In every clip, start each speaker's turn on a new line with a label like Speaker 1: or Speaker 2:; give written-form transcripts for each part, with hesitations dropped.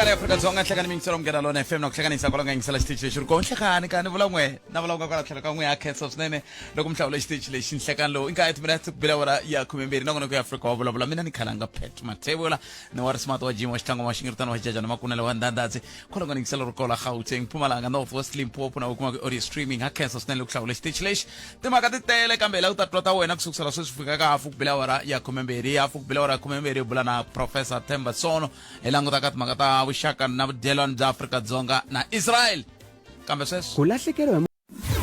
Speaker 1: Nhlekani Afrika-Dzonga, nhlekani miyingiselo Munghana Lona FM na ku hlanganisa kwala nga yingisela xitichi lexi ri kona. Nhlekani kani vula n'we na vula nga kwala tlhelo ka n'we ya khensa swinene loko mi hlawula xitichi lexi nhlekani lowu i nkarhi timinete ku bela awara ya khumembirhi nongonoko ya Afrika wa vulavula mina ni khalanga Pat Mathebula ni wa Rismati wa Jim wa Xitlangoma wa Xingiritana wa Xijajana Makunele wa Ndhandadzi kwala nga yingisela ri kola Gauteng Mpumalanga North West Limpopo na u kuma ku audio streaming ha khensa swinene loko hlawula xitichi lexi. Timhaka ti tele kambe hi lava ku ta twa ta wena ku sukusela sweswi fika ka hafu ku bile awara ya khumembirhi. Hafu ku bile awara ya khumembirhi hi bula na Professor Themba Sono hi languta ka timhaka ta vuxaka na vudyelwani bya Afrika-Dzonga na Israel. Kambe sweswi.
Speaker 2: Ku lahlekeriwa hi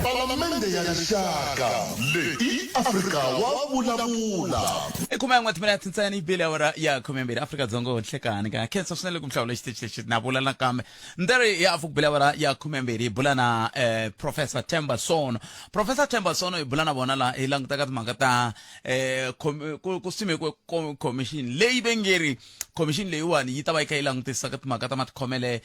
Speaker 3: Palamende ya Rixaka leyi i Afrika wa vulavula.
Speaker 1: I khume n'we timinete ntsena yi bile awara ya khumembirhi. Afrika-Dzonga ho nhlekani ka khensa swinene loko mi hlawula xitichi lexi na vula nakambe. Nderi ya hafu ku bile awara ya khumembirhi hi bula na Professor Themba Sono. Professor Themba Sono hi bula na vona la hi languta ka timhaka ta ku simekiwe commission leyi ve nge ri commission leyiwani yi ta va yi kha yi langutisa ka timhaka ta matikhomele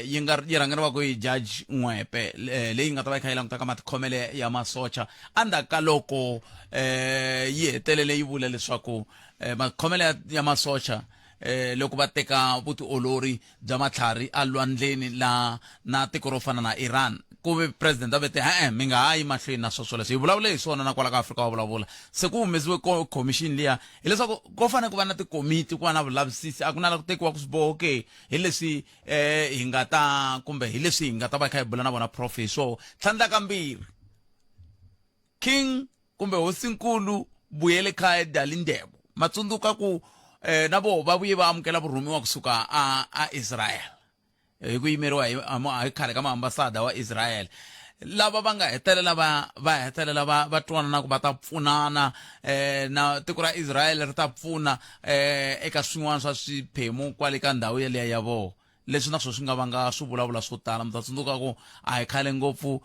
Speaker 1: yi nga yi rhangeriwaka hi Judge Ngwepe leyi nga ta va yi kha yi languta ka matikhomele ya masocha endzhaku ka loko yi hetelele yi vula leswaku matikhomele ya masocha loko va teka vutiolori bya matlhari elwandleni la na tiko ro fana na Iran. Ku ve president a vete e-e mi nga ha yi mahlweni na swo swoleswo. Hi vulavule hi swona na kwala ka Afrika wa vulavula. Se ku humesiwe commission liya hileswaku ko fanele ku va na tikomiti ku va na vulavisisi a ku na la ku tekiwaka swiboho ke hi leswi hi nga ta kumbe hi leswi hi nga ta va hi kha hi bula na vona prof hi swoho. Tlhandlakambirhi King kumbe hosinkulu Buyelekhaya Dalindyebo ma tsundzuka ku eh, na voho va vuye va amukela vurhumiwa kusuka a, a Israel hi ku yimeriwa hi, hi khale ka maambasada wa Israel lava va nga hetelela va va hetelela va va twana na ku va ta pfunana eh, na tiko ra Israel ri ta pfuna eh, eka swin'wana swa swiphemu kwale ka ndhawu yeliya ya vona. Leswi na swona swi nga vanga swivulavula swo tala. Mi ta tsundzuka ku a hi khale ngopfu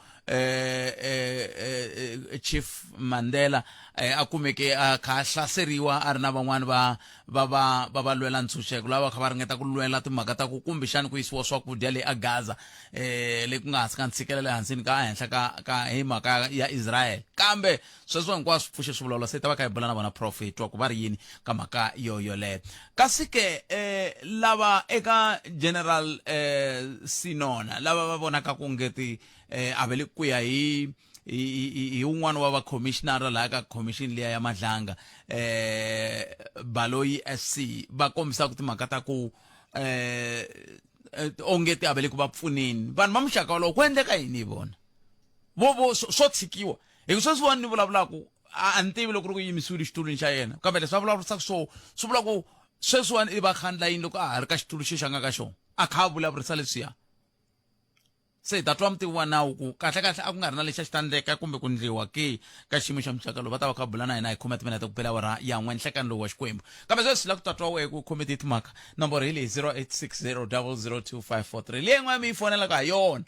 Speaker 1: Chief Mandela a kumeke a kha a hlaseriwa a ri na van'wani va va va va va lwela ntshunxeko lava va kha va ringeta ku lwela timhaka ta ku kumbexani ku yisiwa swakudya le a Gaza le ku nga hansi ka ntshikelelo ehansini ka ehenhla ka ka hi mhaka ya Israel. Kambe Sweswo hinkwaswo swi pfuxe swivulavula se hi ta va kha hi bula na vona prof hi twa ku va ri yini ka mhaka yo yoleyo. Kasi ke lava eka General Sinona lava va vonaka ku ngeti a va le ku ya hi hi wun'wana wa va commissioner laha ka commission liya ya Madlanga Baloyi SC va kombisaka timhaka ta ku onge ti a va le ku va pfuneni vanhu va muxaka wolowo ku endleka yini hi vona vo vo swo tshikiwa Hi ku sweswiwani ni vulavulaka a ni tivi loko ri ku yimisiwile xitulwini xa yena kambe leswi a vulavurisaka swona swi vula ku sweswiwani i va khandla yini loko a ha ri ka xitulu xexi a nga ka xona a kha a vulavurisa leswiya. Se hi ta twa mutivi wa nawu ku kahlekahle a ku nga ri na lexi a xi ta ndleka kumbe ku ndliwa ke ka xiyimo xa muxaka lowu. Va ta va kha va bula na hina hi khume timinete ku bela awara ya n'we nhlekani lowu wa Xikwembu. Kambe sweswi la ku ta twa wehe ku khome tihi timhaka. Nomboro hi leyi 0860 00 2543 leyi yin'wana mi yi fonelaka ha yona.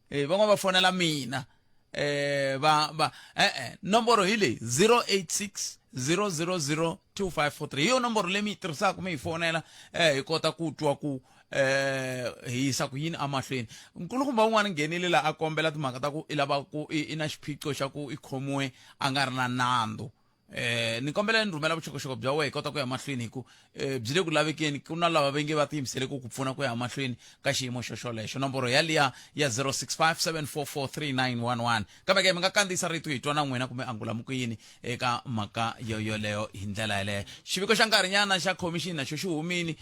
Speaker 1: Eh van'wana va fonela mina eh va va eh eh nomboro hi leyi 086 000 2543 hi yo nomboro leyi mi yi tirhisaka mi yi fonela eh hi kota ku twa ku eh hi yisa ku yini emahlweni. Nkulukumba un'wana nghenile la a kombela timhaka ta ku i lava ku i na xiphiqo xa ku i khomiwe a nga ri na nandzu. Ni kombela ni rhumela vuxokoxoko bya wena hi kota ku ya mahlweni hi ku byi le ku lavekeni ku na lava va nge va tiyimisele ku ku pfuna ku ya mahlweni ka xiyimo xo xolexo. Nomboro yaliya ya 0657443911. Kambe ke mi nga kandziyisa rito hi twa na n'wina kumbe angula mi ku yini eka mhaka yo yoleyo hi ndlela yeleyo. Xiviko xa nkarhinyana xa khomixini na xo xi humini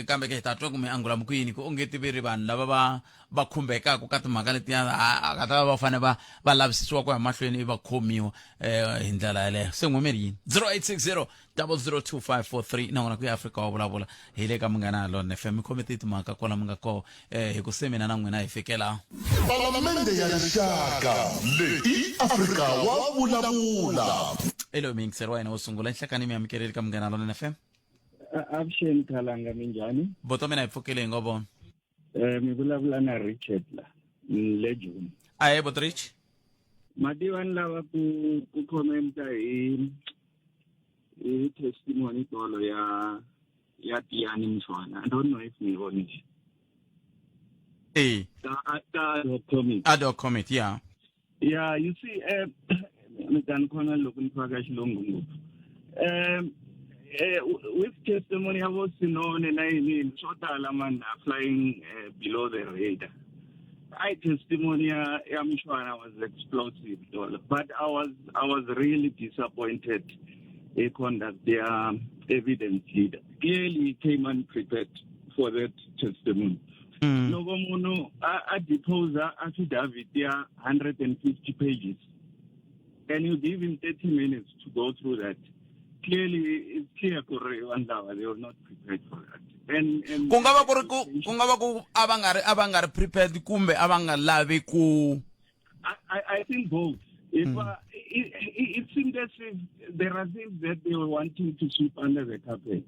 Speaker 1: kambe ke hi ta twa kumbe angula mi ku yini ku onge ti ve ri vanhu lava va va khumbekaka ka timhaka letiya a ta va fanele va va lavisisiwa ku ya mahlweni va khomiwa hi ndlela yeleyo. Se n'we mi ri yini? 0860 002543 na n'wina ku ya Afrika wa vulavula hi le ka Munghana Lonene FM. Mi khome ti timhaka kwala mi nga koho hi ku se mina na n'wina hi fikela
Speaker 3: Palamende ya Rixaka leyi i Afrika wa vulavula.
Speaker 1: Elo muyingiseri wa hina wo sungula nhlekani mi amukeleli ka Munghana Lonene FM.
Speaker 4: Avuxeni Khalanga, minjhani?
Speaker 1: Boto mina hi pfukile hi ngo vona.
Speaker 4: Mi vulavula na Richard la ni le Joni.
Speaker 1: Ahee boto Rich.
Speaker 4: Mativa ni lava ku ku commenta hi hi testimony tolo ya ya Tiyani Mshwana. I don't know if mi vonile.
Speaker 1: Eh.
Speaker 4: Ta ta ad hoc committee.
Speaker 1: Ad hoc committee, yeah.
Speaker 4: Yeah, you see, mi ta ni khona loko ni faka xilungu ngopfu. With testimony ya vo Sinone na yini swo tala man are flying below the radar. I testimony ya Mshwana was explosive, dolo. But I was really disappointed in conduct their evidence leader. Clearly he came unprepared for that testimony. Loko munhu a depose affidavit ya 150 pages and you give him 30 minutes to go through that, clearly it's clear kuri vanhu lava, they were not prepared for that and
Speaker 1: Ku nga va ku ri ku nga va ku a va nga ri prepared kumbe a va nga lavi ku
Speaker 4: I think both. If it seemed as if there are things that they were wanting to sweep under the carpet.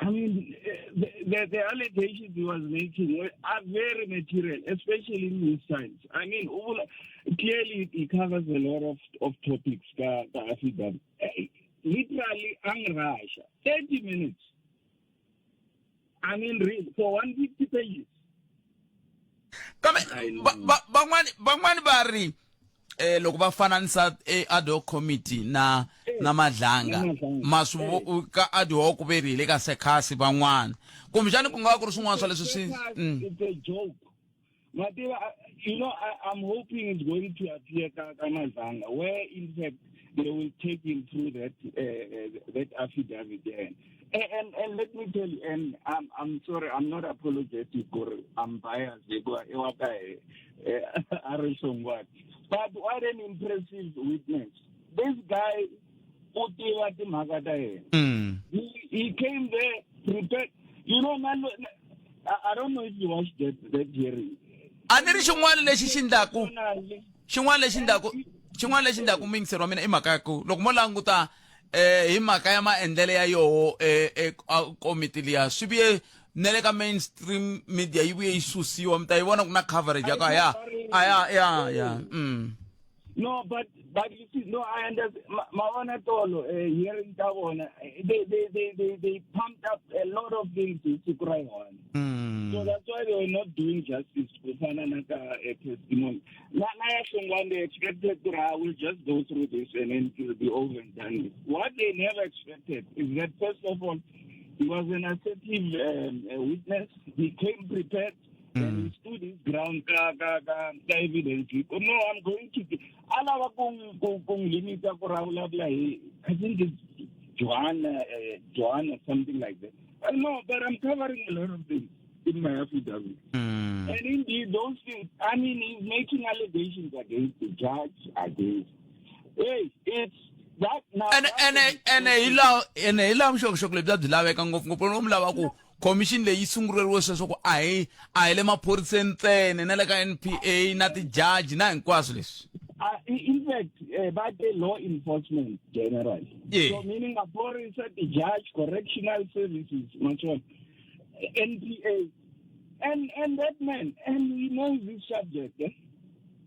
Speaker 4: I mean, the allegations he was making are very material, especially in these times. I mean, clearly he covers a lot of topics, ka affidavit. Literally, ang-rusha, 30 minutes. I mean, really, for 150 pages.
Speaker 1: Kambe
Speaker 4: I know.
Speaker 1: Van'wani va ri loko va fananisa ad hoc committee na Madlanga,
Speaker 4: Na Madlanga.
Speaker 1: maswi ka ad hoc ve ri hi le ka sekhasi van'wana, kumbexani ku nga va ku ri swin'wana swa leswi swi.
Speaker 4: It's a joke. Mativa, I'm hoping it's going to appear ka Madlanga, where in fact they will take him through that affidavit there. And let me tell you, and I'm sorry, I'm not apologetic or I'm biased. But what an impressive witness. This guy, u tiva timhaka ta yena. He came there prepared. Man, I don't know if you watched that hearing.
Speaker 1: A ni ri xin'wana lexi xi ndlaku
Speaker 4: Personally,
Speaker 1: xin'wana lexi ndlaku muyingiseri wa mina i mhaka ya ku loko mo languta hi mhaka ya maendlelo ya yoho komiti liya swi vuye na le ka mainstream media, yi vuye yi susiwa, mi ta yi vona ku na coverage ya ka ya a ya.
Speaker 4: No, but you see, no, I understand. Mavona tolo, hearing ta vona, they pumped up a lot of things hi siku ra yona. So that's why they were not doing justice ku fana na ka testimony. Na ya Hlongwane, they expected to, I will just go through this and then it will be over and done with. What they never expected is that, first of all, he was an assertive witness. He came prepared. And he stood his ground ka evidence. No, I'm going to a lava ku n'wi limita ku ra vulavula hi, I think it's Joanna, something like that. No, but I'm covering a lot of things in my affidavit. And indeed, those things, I mean, he's making allegations against the judge, against. Hey, it's that now.
Speaker 1: Ene ene ene hi laha ene hi laha vuxokoxoko lebyi a byi laveka ngopfungopfu loko mi lava ku commission leyi yi sunguleriwe sweswo ku a hi le maphoriseni ntsena, na le ka NPA na tijaji na hinkwaswo leswi.
Speaker 4: In fact, by the law enforcement generally. So meaning maphorisa, the judge, correctional services, much on NPA. And that man, and he knows this subject. Eh?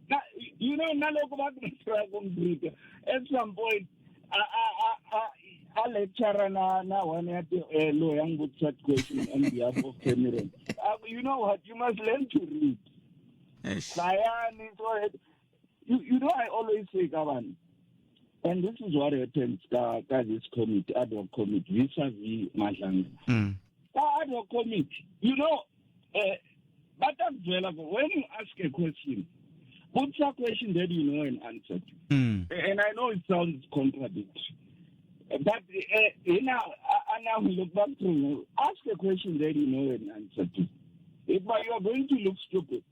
Speaker 4: Now, naloko va try ku at some point, a lecturer na one ya ti lo yang vutisa question on behalf of Cameron. You know what? You must learn to read.
Speaker 1: Eish.
Speaker 4: Hlayani, so you know I always say, Kavan, and this is what happens ka this committee, ad hoc committee, vis-a-vis Madlanga. Ka ad hoc committee, but when you ask a question, put a question that you know and answer to. And I know it sounds contradictory. But now we look back through, ask a question that you know and answer to. If you are going to look stupid.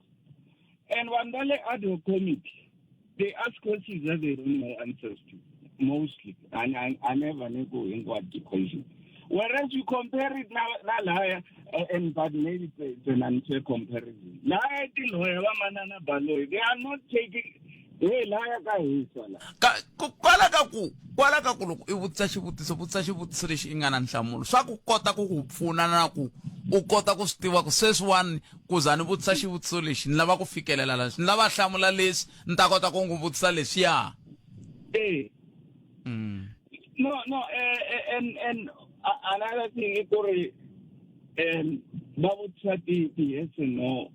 Speaker 4: And when they ad hoc committee, they ask questions that they don't know answers to, mostly. And I never go in what the question. Whereas you compare it now, na lawyer, and but maybe it's an unfair comparison. Lawyer, ti lawyer, va manana Baloyi, they are not taking. Hey, lawyer ka hisa la.
Speaker 1: Ka kwala ka ku loko i vutisa xivutiso, vutisa xivutiso lexi i nga na nhlamulo, swa ku kota ku ku pfuna na ku u kota ku swi tiva ku sweswiwani ku za ni vutisa xivutiso lexi ni lava ku fikelela leswi, ni lava hlamula leswi, ni ta kota ku n'wi vutisa leswiya.
Speaker 4: No, and another thing, i ku ri va vutisa ti yes and no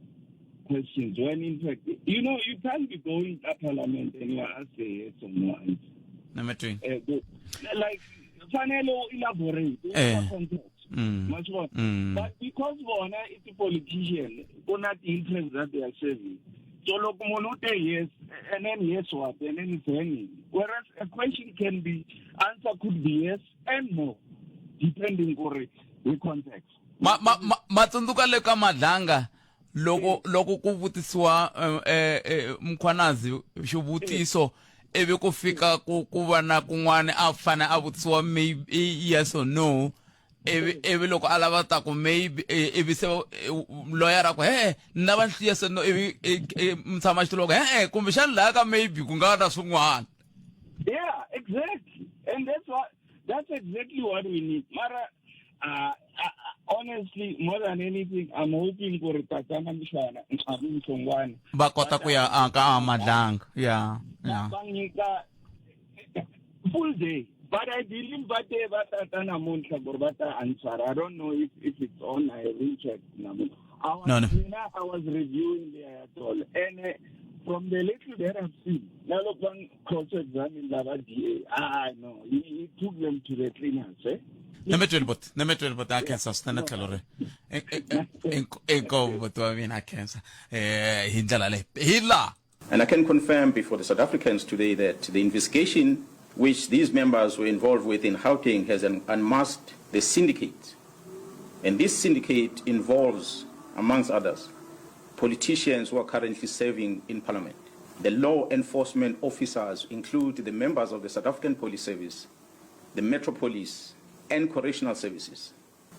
Speaker 4: questions when in fact, you can't be going to parliament and you ask a yes or no answer.
Speaker 1: Namatwini.
Speaker 4: Like Fanele u elaborate u context. Ma swi vona? But because vona i ti-politician, ku na ti-interest that they are serving. So loko munhu u te yes, and then yes what, and then it's hanging. Whereas a question can be, answer could be yes and no, depending gore hi context.
Speaker 1: Ma ma ma ma tsundzuka le ka Madlanga loko loko ku vutisiwa Mkhwanazi xivutiso ivi ku fika ku ku va na kun'wana a fane a vutisiwa maybe yes or no, ivi ivi loko a lava ta ku maybe, ivi se lawyer a ku he ni lava yes or no, ivi mutshama xitulu ku he kumbexana laya ka maybe ku nga va na swin'wana.
Speaker 4: Yeah, exactly. And that's exactly what we need. Mara, honestly, more than anything, I'm hoping for Tatana Mshwana, Mhlongwane.
Speaker 1: Va kota ku ya ka Madlanga. Yeah.
Speaker 4: Va nyika full day. But I believe va te va tata namuntlha ku ri va ta answer. I don't know if it's on, I haven't checked namuntlha. I was,
Speaker 1: No.
Speaker 4: I was reviewing the Ayatollah, and from the little that I've seen, now look, one cross-examine lava DA. Ah, no, he took them to the cleaners, eh?
Speaker 1: Nemetweli bot, nemetweli bot, a khensa swinene tlhelo ri. Inkomu bot wa mina, a khensa. Hi ndlela leyi. Hi laha.
Speaker 2: And I can confirm before the South Africans today that the investigation which these members were involved with in Gauteng has unmasked the syndicate. And this syndicate involves, amongst others, politicians who are currently serving in Parliament. The law enforcement officers include the members of the South African Police Service, the Metro Police, and Correctional Services.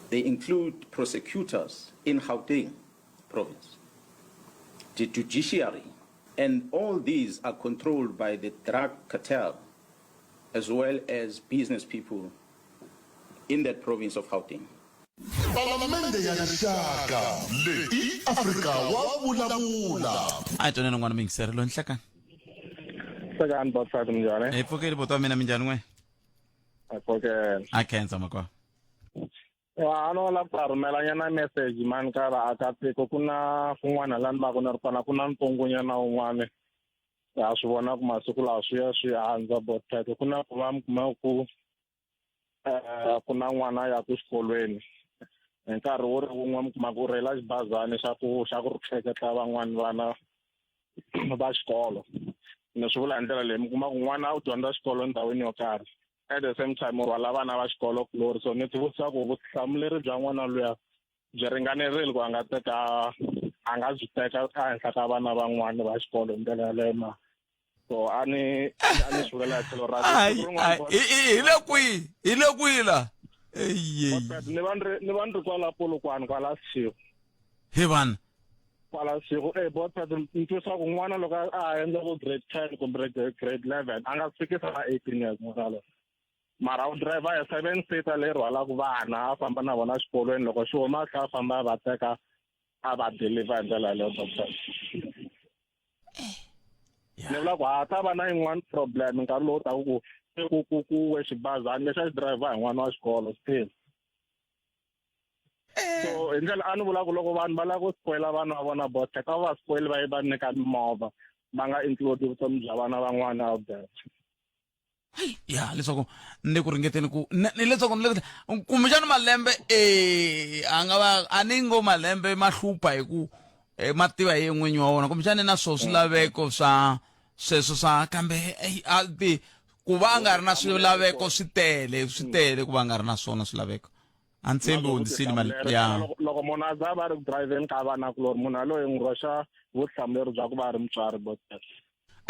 Speaker 2: They include prosecutors in Gauteng province, the judiciary, and all these are controlled by the drug cartel as well as business people in that province of Gauteng.
Speaker 3: Palamende ya Rixaka leyi i Afrika wa vulavula.
Speaker 1: A hi twaneni n'wana mingiseri loyi nhlekani.
Speaker 5: Nhlekani Botsat, minjhani?
Speaker 1: Hi pfukile buti wa mina, minjhani n'we?
Speaker 5: Hi pfukile.
Speaker 1: A khensa makwavo.
Speaker 5: Ya, a no lava ku ta rhumela nyana message mani ka vaakatiko, ku na kun'wana la ni va ku ni ri kona ku na ntungunyana wun'wana ha swi vona ku masiku lawa swi ya swi andza Botsat, ku na ku va mi kuma ku ku na n'wana ya ku xikolweni hi nkarhi wo ri wun'we mi kuma ku rheyila xibazana xa ku xa ku ri tleketla van'wani vana va xikolo. Ni swi vula hi ndlela leyi, mi kuma ku n'wana u dyondza xikolo endhawini yo karhi, at the same time u rhwala vana va xikolo kulori. So ni ti vutisa ku vutihlamuleri bya n'wana luya byi ringanerile ku a nga teka a nga byi teka ehenhla ka vana van'wani va xikolo hi ndlela yaleyo na? So a ni a ni swi vulela hi tlhelo ra
Speaker 1: hi le kwihi, hi le kwihi la?
Speaker 5: Ni va ni ri ni va ni ri kwala Polokwane, kwala Seshego.
Speaker 1: He vana.
Speaker 5: Kwala Seshego, Botsat, ni twisa ku n'wana loko a endla vo grade 10 kumbe grade 11 a nga fikisa na 18 years n'wana loyi, mara u driver ya 7 seater leyi rhwalaka vana, a famba na vona exikolweni, loko xi huma a tlhela a famba a va teka a va deliver hi ndlela yaleyo. Doctor, ni vula ku ha ta va na yin'wana problem nkarhi lowu taku ku ku ku ku we xibazana lexi a xi driver hi n'wana wa xikolo still. So hi ndlela a ni vula ku loko vanhu va lava ku spoila vana va vona Botsat, a va spoil va yi va nyika mimovha, va nga include vutomi bya vana van'wana out there.
Speaker 1: Ya, leswaku ni le ku ringeteni ku ni leswaku ni le kumbexana malembe a nga va a ni ngo malembe ma hlupha hi ku ma tiva hi n'winyi wa wona, kumbexana na swo swilaveko swa sweswo swa, kambe a ti ku va a nga ri na swilaveko swi tele, swi tele ku va a nga ri na swona swilaveko. A ni tshembi hundzisile mali ya.
Speaker 5: Loko munhu a za va ri ku driveni ka vana kulori, munhu yaloye n'wi roxa vutihlamuleri bya ku va a ri mutswari Botsat.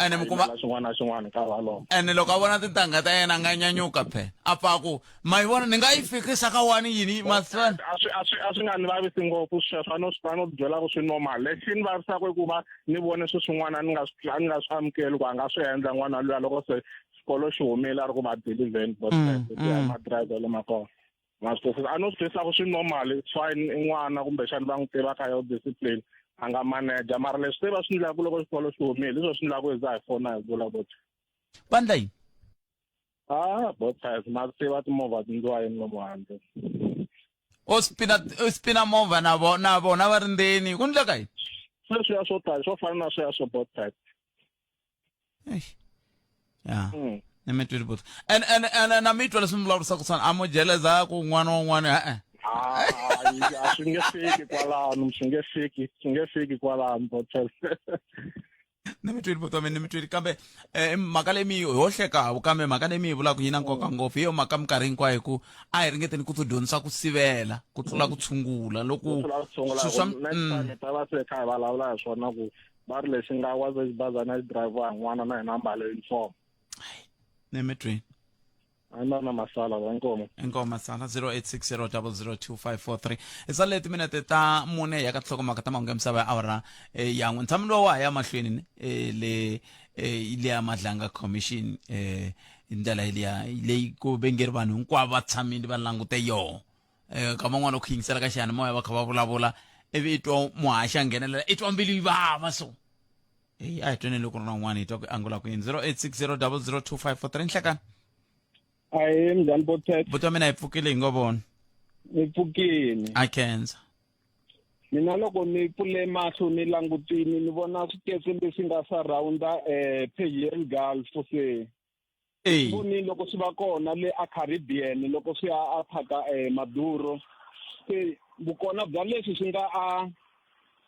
Speaker 1: Ene mi kuma
Speaker 5: xin'wana na xin'wana nkarhi walowo.
Speaker 1: Ene loko a vona tintangha ta yena a nga nyanyuka phela, a pfa ku ma yi vona ni nga yi fikisa ka wani yini masana.
Speaker 5: A swi a swi a swi nga ni vavisi ngopfu sweswo, a no swi a no byela ku swi normal. Lexi ni vavisaka i ku va ni vone swi swin'wana a ni nga swi a ni nga swi amukeli ku a nga swi endla n'wana luya loko se xikolo xi humile a ri ku va deliveni Botsat, ku ya madirayivhelo ma kona. Ma swi twisisa, a no swi twisisa ku swi normal, it's fine, i n'wana kumbexana va n'wi tiva ka yo discipline a nga manager, mara leswi se va swi endlaku loko xikolo xi humile leswi swi endlaku hi za hi fona hi vula bot.
Speaker 1: Va endla yini?
Speaker 5: Ah, Botsat, ma tiva timovha ti ndliwa yini lomu handle.
Speaker 1: O spina, o spina movha na vona, na vona va ri ndzeni ku endleka yini?
Speaker 5: Sweswiya swo tala swo fana na sweswo Botsat.
Speaker 1: Eish. Ya. Ni mi twile buti. And na mi twa leswi mi vulavurisaka swona a mo jeleza ku un'wana wa un'wana e-e.
Speaker 5: Hayi, a swi nge fiki kwalano, swi nge fiki, swi nge fiki kwalano, Botel.
Speaker 1: Ni mi twile buti wa mina, ni mi twile kambe mhaka leyi mi yi ho hlekaku kambe mhaka leyi mi yi vulaka yi na nkoka ngopfu. Hi yo mhaka minkarhi hinkwayo ku a hi ringeteni ku ti dyondzisa ku sivela ku tlula ku tshungula loko
Speaker 5: Ku tlula ku tshungula
Speaker 1: swilo swa
Speaker 5: next time hi ta va se kha hi vulavula hi swona ku va ri lexi nga wa xibazana xi drayiviwa hi n'wana na hina mbale uniform.
Speaker 1: Ni mi twile.
Speaker 5: A na na masala la inkomo.
Speaker 1: Inkomo masala 0860002543. Hi sale timinete ta mune ya ka tinhlokomhaka ta mahungu ya misava ya awara ya n'we. Ntshamo lowu wa ha ya mahlweni ne le le ya Madlanga Commission hi ndlela liya leyi ku vengeri vanhu hinkwavo va tshamile va langute yoho. Kama n'wana ku yingisela ka xiyanimoya va kha va vulavula ivi i twa muhaxi a nghenelela i twa mbilu yi vava so. Eyi a hi tweni loko ri na un'wana hi twa ku angula ku yini 0860002543 nhlekani.
Speaker 4: Ahee, minjhani Botet?
Speaker 1: Buti wa mina hi pfukile hi ngo vona.
Speaker 4: Ni pfukile.
Speaker 1: A khensa.
Speaker 4: Mina loko ni pfule mahlo ni langutini ni vona swiketse leswi nga surrounda Persian Gulf se. Voni loko swi va kona le a Caribbean loko swi ya attack Maduro. Se vukona bya leswi swi nga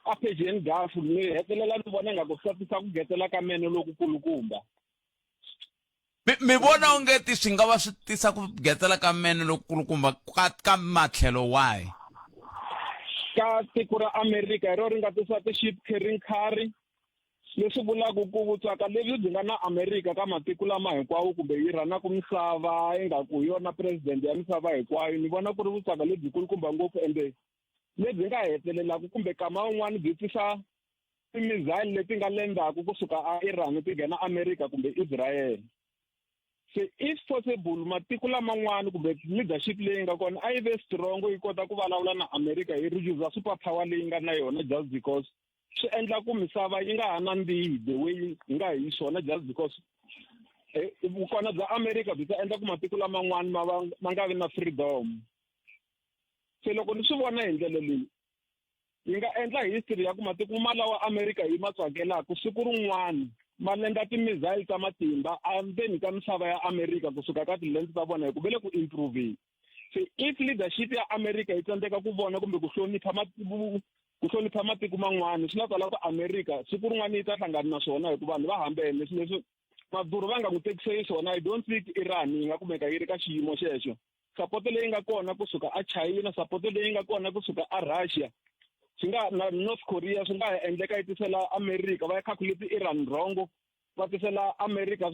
Speaker 4: a Persian Gulf ni hetelela ni vona ingaku swi ta tisa ku getela ka meno loku kulukumba.
Speaker 1: Mi vona ongeti swi nga va swi tisa ku getsela ka meno lokukulukumba ka matlhelo wahi?
Speaker 4: Ka tiko ra America hi ro ri nga tisa ti-ship carrying carry, leswi vulaka ku vutswaka lebyi byi nga na America ka matiko lama hinkwawo kumbe yi rhanaka misava ingaku hi yona president ya misava hinkwayo. Ni vona ku ri vutswaka lebyikulukumba ngopfu ende lebyi nga hetelelaka kumbe kama wun'wani byi tisa timizayili leti nga lendaku kusuka a Iran ti nghena America kumbe Israel. Se if possible matiko laman'wana kumbe leadership leyi nga kona a yi ve strong yi kota ku vulavula na America yi reduce super power leyi nga na yona just because swi endla ku misava yi nga ha nandzihi the way yi nga hi swona just because vukona bya America byi ta endla ku matiko laman'wana ma va ma nga vi na freedom. Se loko ni swi vona hi ndlela leyi yi nga endla history ya ku matiko ma lawa America yi ma tsakelaka siku rin'wana ma lenda timizayili ta matimba endzeni ka misava ya America kusuka ka tilens ta vona hi ku ve le ku improveni. Se if leadership ya America yi tsandzeka ku vona kumbe ku hlonipha ku hlonipha matiko man'wana swi la tala ku America siku rin'wana yi ta hlangana na swona hikuva vanhu va hambene swilo leswi Maduro va nga n'wi tekiseli swona. I don't think Iran yi nga kumeka yi ri ka xiyimo xexo. Support leyi nga kona kusuka a China, support leyi nga kona kusuka a Russia, swi nga na North Korea swi nga ha endleka yi tisela America va ya calculate Iran wrong va tisela America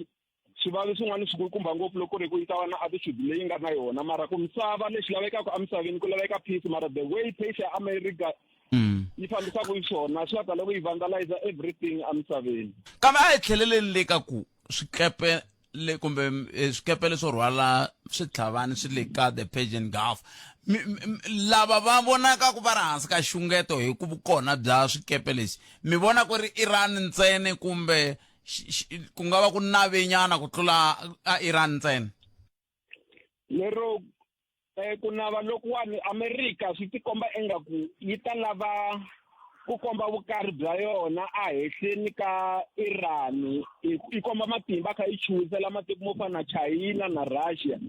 Speaker 4: swivavi swin'wana swikulukumba ngopfu loko ku ri ku yi ta va na attitude leyi nga na yona. Mara ku misava lexi lavekaka emisaveni ku laveka peace, mara the way pace ya America yi fambisaka xiswona swi ta loko yi vandalize everything emisaveni.
Speaker 1: Kambe a hi tlheleleni le ka ku swikepe le kumbe swikepe leswo rhwala switlhavani swi le ka the Persian Gulf, lava va vonaka ku va ri hansi ka xungeto hi ku vukona bya swikepe leswi, mi vona ku ri Iran ntsena kumbe ku nga va ku navenyana ku tlula a Iran ntsena?
Speaker 4: Lero ku nava lokuwani America swi tikomba ingaku yi ta lava ku komba vukarhi bya yona a hehleni ka Iran, yi komba matimba kha yi chuhisela matiko mo fana na China na Russia.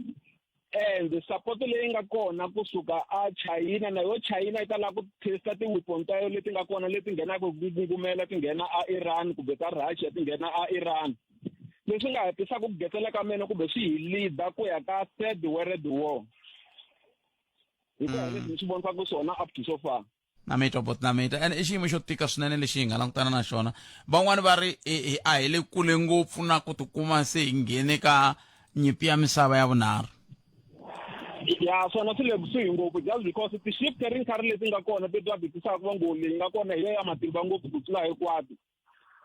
Speaker 4: And support leyi nga kona kusuka a China na yo China yi ta lava ku testa ti-weapon ta yona leti nga kona leti nghenaka ku ngungumela ti nghena a Iran kumbe ta Russia ti nghena a Iran, leswi nga hetisaka ku getsela ka meno kumbe swi hi leader ku ya ka third world war hi ku ya leswi ni swi vonisaka swona up to so far.
Speaker 1: Na mi twa bot, na mi twa. Ene i xiyimo xo tika swinene lexi hi nga langutana na xona. Van'wani va ri a hi le kule ngopfu na ku tikuma se hi nghene ka nyimpi ya misava ya vunharhu.
Speaker 4: Ya swona swi le kusuhi ngopfu just because ti-shift carrying carry leti nga kona leti va ti tisaka va ngo leyi nga kona hi yo ya matimba ngopfu ku tlula hinkwato.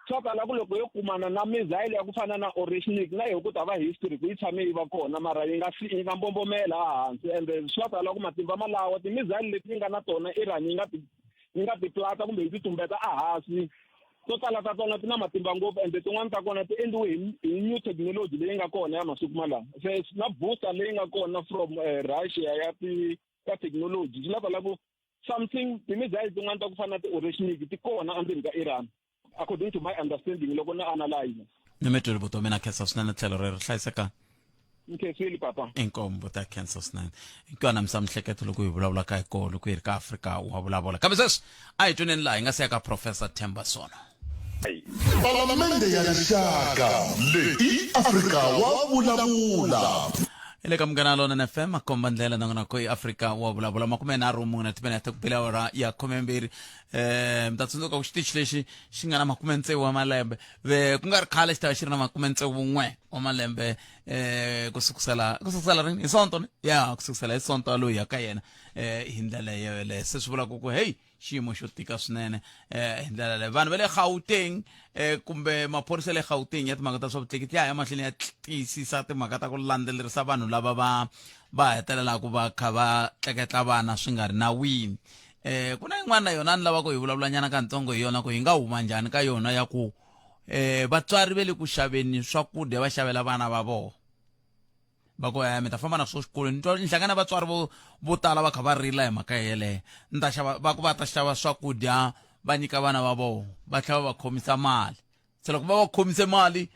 Speaker 4: Swa tala ku loko yo kumana na missile ya ku fana na Oreshnik na yoho ku ta va history ku yi tshame yi va kona, mara yi nga yi nga mbombomela hansi. Ende swa tala ku matimba malawa timissile leti yi nga na tona Iran yi nga ti yi nga ti plata kumbe yi ti tumbeta ehansi, to tala ta tona ti na matimba ngopfu ende tin'wani ta kona ti endliwe hi new technology leyi nga kona ya masiku malawa. Se na booster leyi nga kona from Russia ya ti ka technology swi lava ku something timissile tin'wani ta ku fana na ti-Oreshnik ti kona endzeni ka Iran according to my understanding loko na analyze.
Speaker 1: Ni mi twile buti wa mina, khensa swinene tlhelo rero, hlayisekani.
Speaker 4: Nkhensile papa.
Speaker 1: Inkombo ta khensa swinene. Hinkwana misa mihleketo loko hi vulavulaka hi kona loko hi ri ka Afrika wa vulavula. Kambe sweswi a hi tweneni laha hi nga se ya ka Professor Themba Sono.
Speaker 3: Palamende ya Rixaka leyi i Afrika wa vulavula.
Speaker 1: Hi le ka Munghana Lonene FM makomba ndlela nongonoko i Afrika wa vulavula 34 timinete ku bile awara ya 12 mi ta tsundzuka ku xitichi lexi xi nga na 60 wa malembe ve ku nga ri khale xi ta va xi ri na 61 wa malembe ku sukusela ku sukusela rini hi sonto ne ya ku sukusela hi sonto loyi ya ka yena hi ndlela yoleyo se swi vulaka ku hey xiyimo xo tika swinene hi ndlela leyo vanhu va le Gauteng kumbe maphorisa ya le Gauteng ya timhaka ta swa vutleketli ya ya mahlweni ya tiyisisa timhaka ta ku landzelerisa vanhu lava va va hetelelaka va kha va tleketla vana swi nga ri nawini ku na yin'wana na yona ni lava ku hi vulavula nyana kantsongo hi yona ku hi nga huma njhani ka yona ya ku vatswari ve le ku xaveni swakudya va xavela vana va vona va ku mi ta famba na swo xikolweni ni twa ni hlangana vatswari vo vo tala va kha va rila hi mhaka yeleyo ni ta xava va ku va ta xava swakudya va nyika vana va vona va tlhela va va khomisa mali se loko va va khomise mali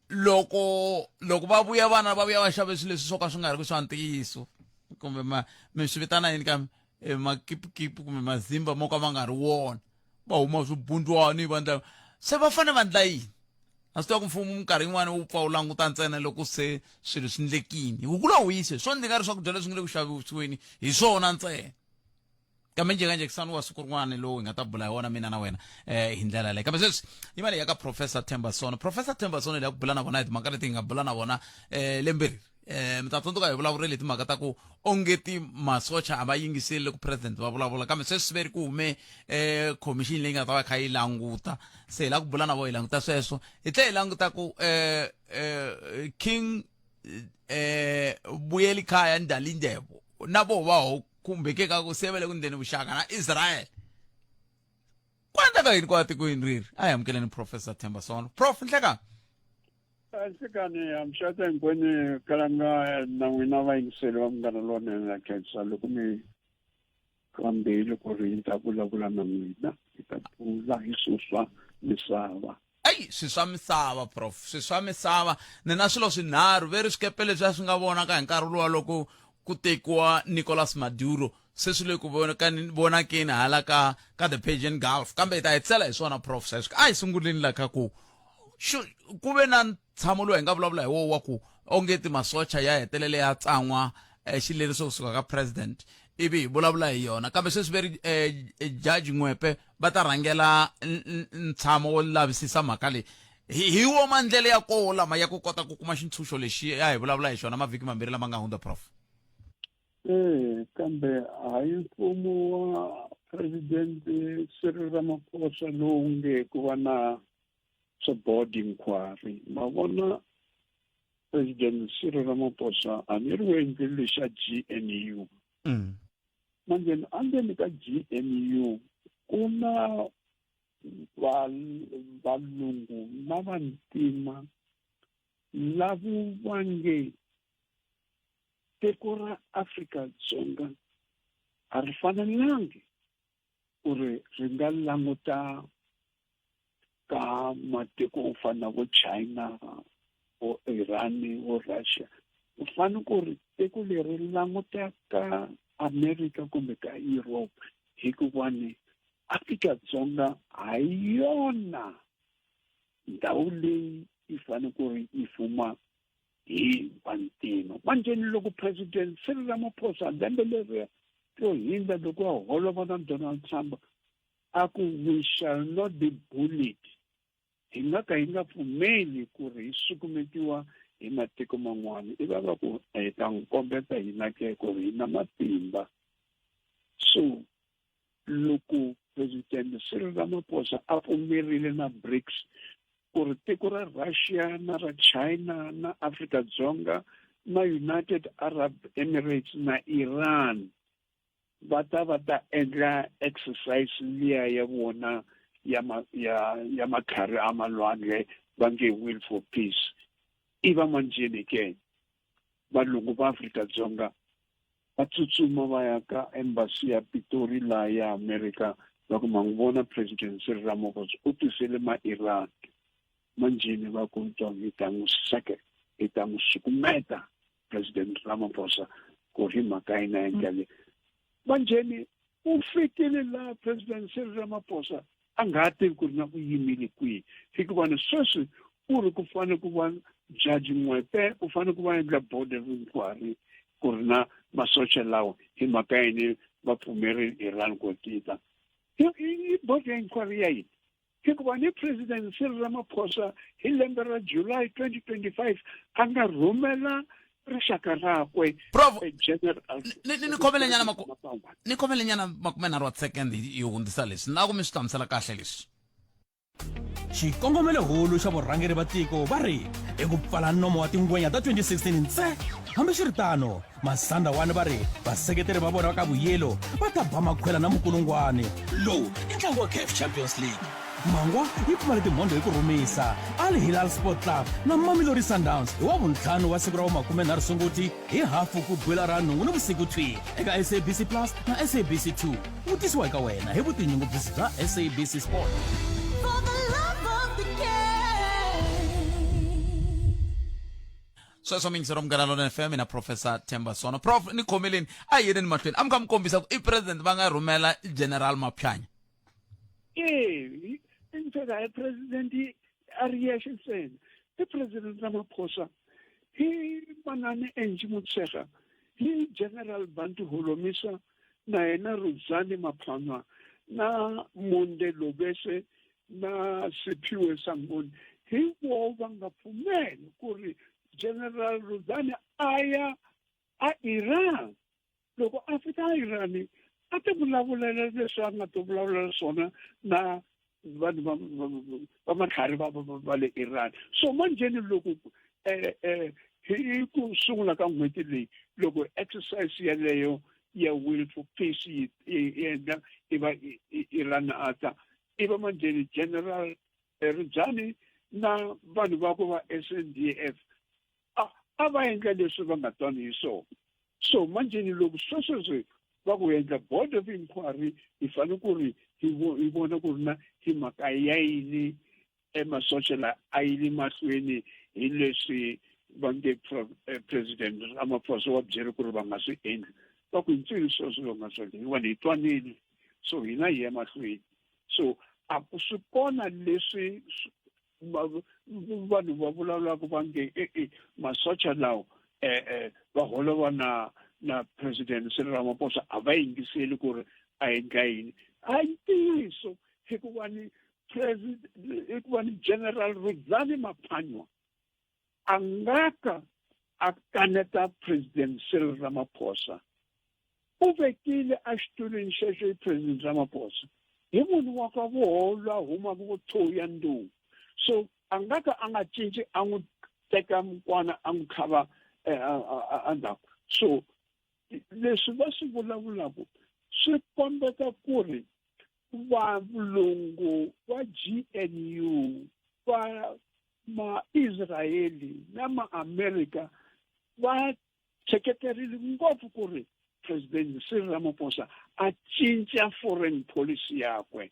Speaker 1: loko loko va vuya vana va vuya va xave swilo leswi swo ka swi nga ri ku swa ntiyiso kumbe ma mi swi vitana yini kambe eh, makipukipu kumbe mazimba mo ka ma nga ri wona va huma swibundwani va ndla se va fanele va ndla yini a swi tiva ku mfumo minkarhi yin'wana wu pfa wu languta ntsena loko se swilo swi ndlekini hi ku la wise swo ndzi nga ri swakudya leswi nga le ku xavisiweni hi swona ntsena kambe njhekanjhekisano wa siku rin'wana lowu hi nga ta bula hi wona mina na wena eh hi ndlela leyi kambe sweswi yi mali ya ka professor Themba Sono professor Themba Sono leyi ku bula na vona hi timhaka leti hi nga bula na vona eh lembe leri eh mi ta tsundzuka hi vulavurile hi timhaka ta ku ongeti masocha a va yingiseli loko president va vulavula kambe sweswi ve ri ku hume eh commission leyi nga ta va kha yi languta se hi la ku bula na vo hi languta sweswo hi tlhela hi languta ku eh eh king eh buyeli khaya ndalindebo na vo va ho khumbeke ka ku se va le ku ndleni vuxaka na Israel ku endleka yini kwala tikweni reri a hi amukeleni professor Themba Sono prof nhlekani
Speaker 6: Nhlikani hamxata hinkwenu kalanga na n'wina vayingiseli va Munghana Lonene na khensa loko mi kambile ku ri hi ta vulavula na n'wina hi ta bula hi swilo swa misava
Speaker 1: Eyi swi swa misava prof swi swa misava ni na swilo swinharhu ve ri swikepe leswi a swi nga vonaka hi nkarhi luwa loko ku tekiwa Nicolas Maduro se swi le ku vonakeni hala ka ka the Persian Gulf kambe hi ta hetisela hi swona prof sweswo a hi sunguleni la ka ku ku ve na ntshamo lowu hi nga vulavula hi wo wa ku ongeti masocha ya hetelele ya tsan'wa eh, xileriso kusuka ka president ivi hi vulavula hi yona kambe sweswi ve ri eh, judge Ngwepe va ta rhangela ntshamo wo lavisisa mhaka leyi hi wo mandlele ya koho lama ya ku kota ku kuma xintshunxo lexi ya hi vulavula hi xona mavhiki mambirhi lama nga hundza prof
Speaker 6: e kambe hayi mfumo wa president Cyril Ramaphosa lowu nge ku va na swa board inquiry ma vona president Cyril Ramaphosa a ni ri u endlile lexa GNU Manje endzeni ka GNU ku na valungu na vantima lavo va nge tiko ra Afrika-Dzonga a ri fanelangi ku ri ri nga languta ka matiko yo fana na vo China vo Iran vo Russia u fanele ku ri tiko leri languta ka America kumbe ka Europe hikuva ni Afrika-Dzonga ha yona ndhawu leyi yi fanele ku ri yi fuma hi vantima manjheni loko president Cyril Ramaphosa lembe leriya ro hindza loko a holova na Donald Trump a ku we shall not be bullied hi nga ka hi nga pfumeli ku ri hi sukumetiwa hi matiko man'wana i va va ku hi ta n'wi kombeta hina ke ku ri hi na matimba so loko president Cyril Ramaphosa a pfumerile na BRICS ku ri tiko ra Russia na ra China na Afrika Dzonga na United Arab Emirates na Iran va ta va ta endla exercise liya ya vona ya ma, ya ya matlhari a malwandle va nge will for peace i va manjheni ke valungu va Afrika-Dzonga va tsutsuma va ya ka embassy ya Pitori laha ya America va ku ma n'wi vona president Cyril Ramaphosa u tisele ma Iran manjheni va ku hi ta n'wi seke. hi ta n'wi sukumeta President Ramaphosa ku hi mhaka yini a endla leyi. Manjheni u fikile laha President Cyril Ramaphosa a nga ha tivi ku ri na u yimile kwihi, hikuva ni sweswi u ri ku fanele ku va Judge Ngoepe u fanele ku va endla board of inquiry ku ri na masocha lawa hi mhaka yini va pfumerile Iran ku tita. I board ya inquiry ya yini? Hikuva ni President Cyril Ramaphosa hi lembe ra July 2025 a nga rhumela rixaka rakwe
Speaker 1: Prof,
Speaker 6: General
Speaker 1: ni khomele nyana ni khomele nyana 30 wa second yi hundzisa leswi na ku mi swi hlamusela kahle leswi.
Speaker 7: Xikongomelohulu xa vurhangeri va tiko va ri i ku pfala nomo wa tingwenya ta 2016 ntse. Hambiswiritano, Masandawana va ri vaseketeri va vona va ka Vuyelo va ta ba makhwela na mukulungwani. Lowu i ntlangu wa CAF Champions League. Mangwa yi pfumale timhondzo hi ku rhumisa Al Hilal Sport Club na Mamelodi Sundowns hi Wavuntlhanu wa siku ra vu-30 Sunguti hi hafu ku bwela ra nhungu ni vusiku thwi eka SABC Plus na SABC 2. Wu tisiwa eka wena hi vutinyungubyisi bya SABC Sport. For the love of the
Speaker 1: game. Sweswo miyingisero Munghana Lonene FM na Professor Themba Sono. Prof, ni khomeleni a hi yeleni mahlweni. A mi kha mi kombisa ku i president va nga rhumela General Mapyanya.
Speaker 6: E, in fact a hi president a ri yexe ntsena, i President Ramaphosa hi manani Angie Motshekga hi General Bantu Holomisa na yena Rudzani Maphwanwa na Monde Lobese na Siphiwe Sangoni hi vo va nga pfumeli ku ri General Rudzani a ya a Iran. Loko a fika a Iran a ti vulavulela leswi a nga to vulavulela swona na vanhu va matlhari va le Iran. So manjheni loko hi ku sungula ka n'hweti leyi loko exercise yeleyo ya Will for Peace yi endla i va Iran a ta i va manjheni General Rudzani na vanhu vakwe va SANDF a va endla leswi va nga twani hi swona. So manjheni loko swesweswi va ku endla board of inquiry hi fanele ku ri hi vona ku ri na hi mhaka ya yini emasocha la a yi le mahlweni hi leswi va nge President Ramaphosa wa byele ku ri va nga swi endli. Va ku hi ntsini sweswo va nga swi endli hikuva hi twanile, so hina hi ya mahlweni. So a ku swi kona leswi vanhu va vulavulaka va nge e-e masocha lawa va holova na President Cyril Ramaphosa a va yingiseli ku ri a endla yini. A hi ntiyiso hikuva ni president hikuva ni General Rudzani Maphanywa a nga ka a kaneta President Cyril Ramaphosa. U vekile exitulwini xexo hi President Ramaphosa hi munhu wa ka voho la humaka vo Thohoyandou. So a nga ka a nga cinci a n'wi teka mukwana a n'wi tlhava endzhaku. So leswi va swi vulavulaka swi kombeta ku ri valungu va GNU va ma-Israeli na ma-America va seketerile ngopfu ku ri President Cyril Ramaphosa a cinca foreign policy yakwe.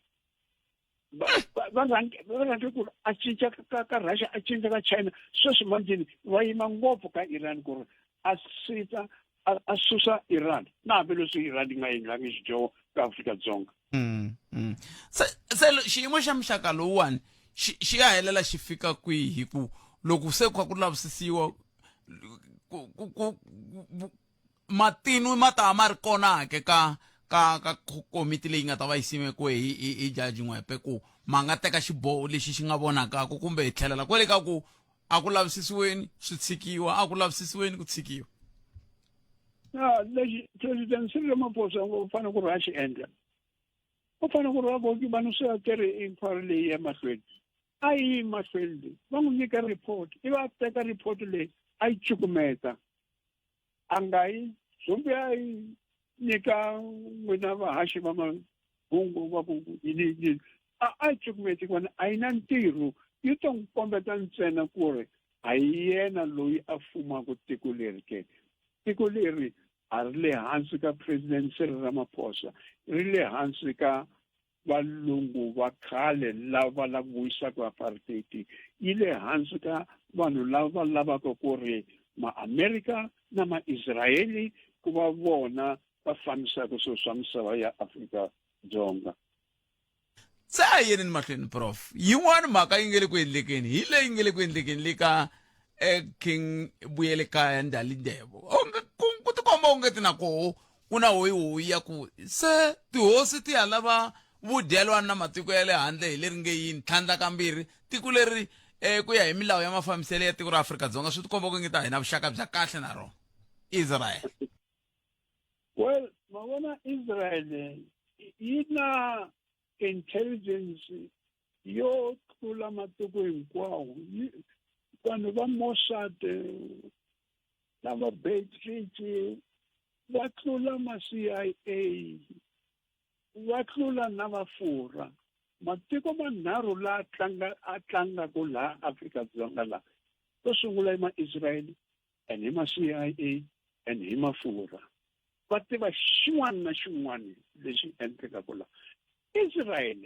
Speaker 6: Va rhange ku ri a cinca ka Russia, a cinca ka China, sweswi manjheni va yima ngopfu ka Iran ku ri a sita a susa Iran na hambileswi Iran yi nga endlangi xidyoho ka Afrika-Dzonga.
Speaker 1: Se xiyimo xa muxaka lowuwani xi ya helela xi fika kwihi hi ku loko se ku kha ku lavisisiwa ku matinu ma ta ma ri kona ke ka komiti leyi nga ta va yi simekiwe hi Judge Ngoepe ku ma nga teka xiboho lexi xi nga vonakaka kumbe hi tlhelela kwale ka ku a ku lavisisiweni swi tshikiwa a ku lavisisiweni ku tshikiwa.
Speaker 6: Na lexi President Cyril Ramaphosa u fanele ku ri a xi endla, u fanele ku ri a voki vanhu swi ya tirhi inquiry leyi ya mahlweni a yi mahlweni leyi va n'wi nyika report, ivi a teka report leyi a yi cukumeta, a nga yi zumbi a yi nyika n'wina vahaxi va mahungu va ku yini yini, a yi cukumeti kona a yi na ntirho, yi to n'wi kombeta ntsena ku ri a hi yena loyi a fumaka tiko leri ke. Tiko leri a ri le hansi ka President Cyril Ramaphosa, ri le hansi ka valungu va khale lava la ku vuyisaka apartheid, yi le hansi ka vanhu lava va lavaka ku ri Maamerika na Maisrayeli ku va vona va fambisaka swilo swa misava ya Afrika-Dzonga.
Speaker 1: Se a hi yeni mahlweni prof yin'wana mhaka yi nge le ku endlekeni hi leyi nge le ku endlekeni le ka eh, king vuyele kaya ndalindebo onge ku ku tikomba onge ti na koho ku na hoyihoyi ya ku se tihosi ti ya lava vudyelwani na matiko ya le handle hi leri nge yini tlhandla kambirhi tiko leri eh, ku ya hi milawu ya mafambiselo ya tiko ra Afrika-Dzonga swi tikomba ku nge ta hi na vuxaka bya kahle na rona Israel.
Speaker 6: Well, ma vona Israel yi na intelligence yo tlula matiko hinkwawo. Vanhu va Mossad na va Beitbridge va tlula ma CIA va tlula na va Furwa. Matiko manharhu la tlanga a tlangaka laha Afrika-Dzonga laha to sungula i ma Israel and hi ma CIA and hi ma Furwa. Va tiva xin'wana na xin'wana lexi endlekaka laha. Israel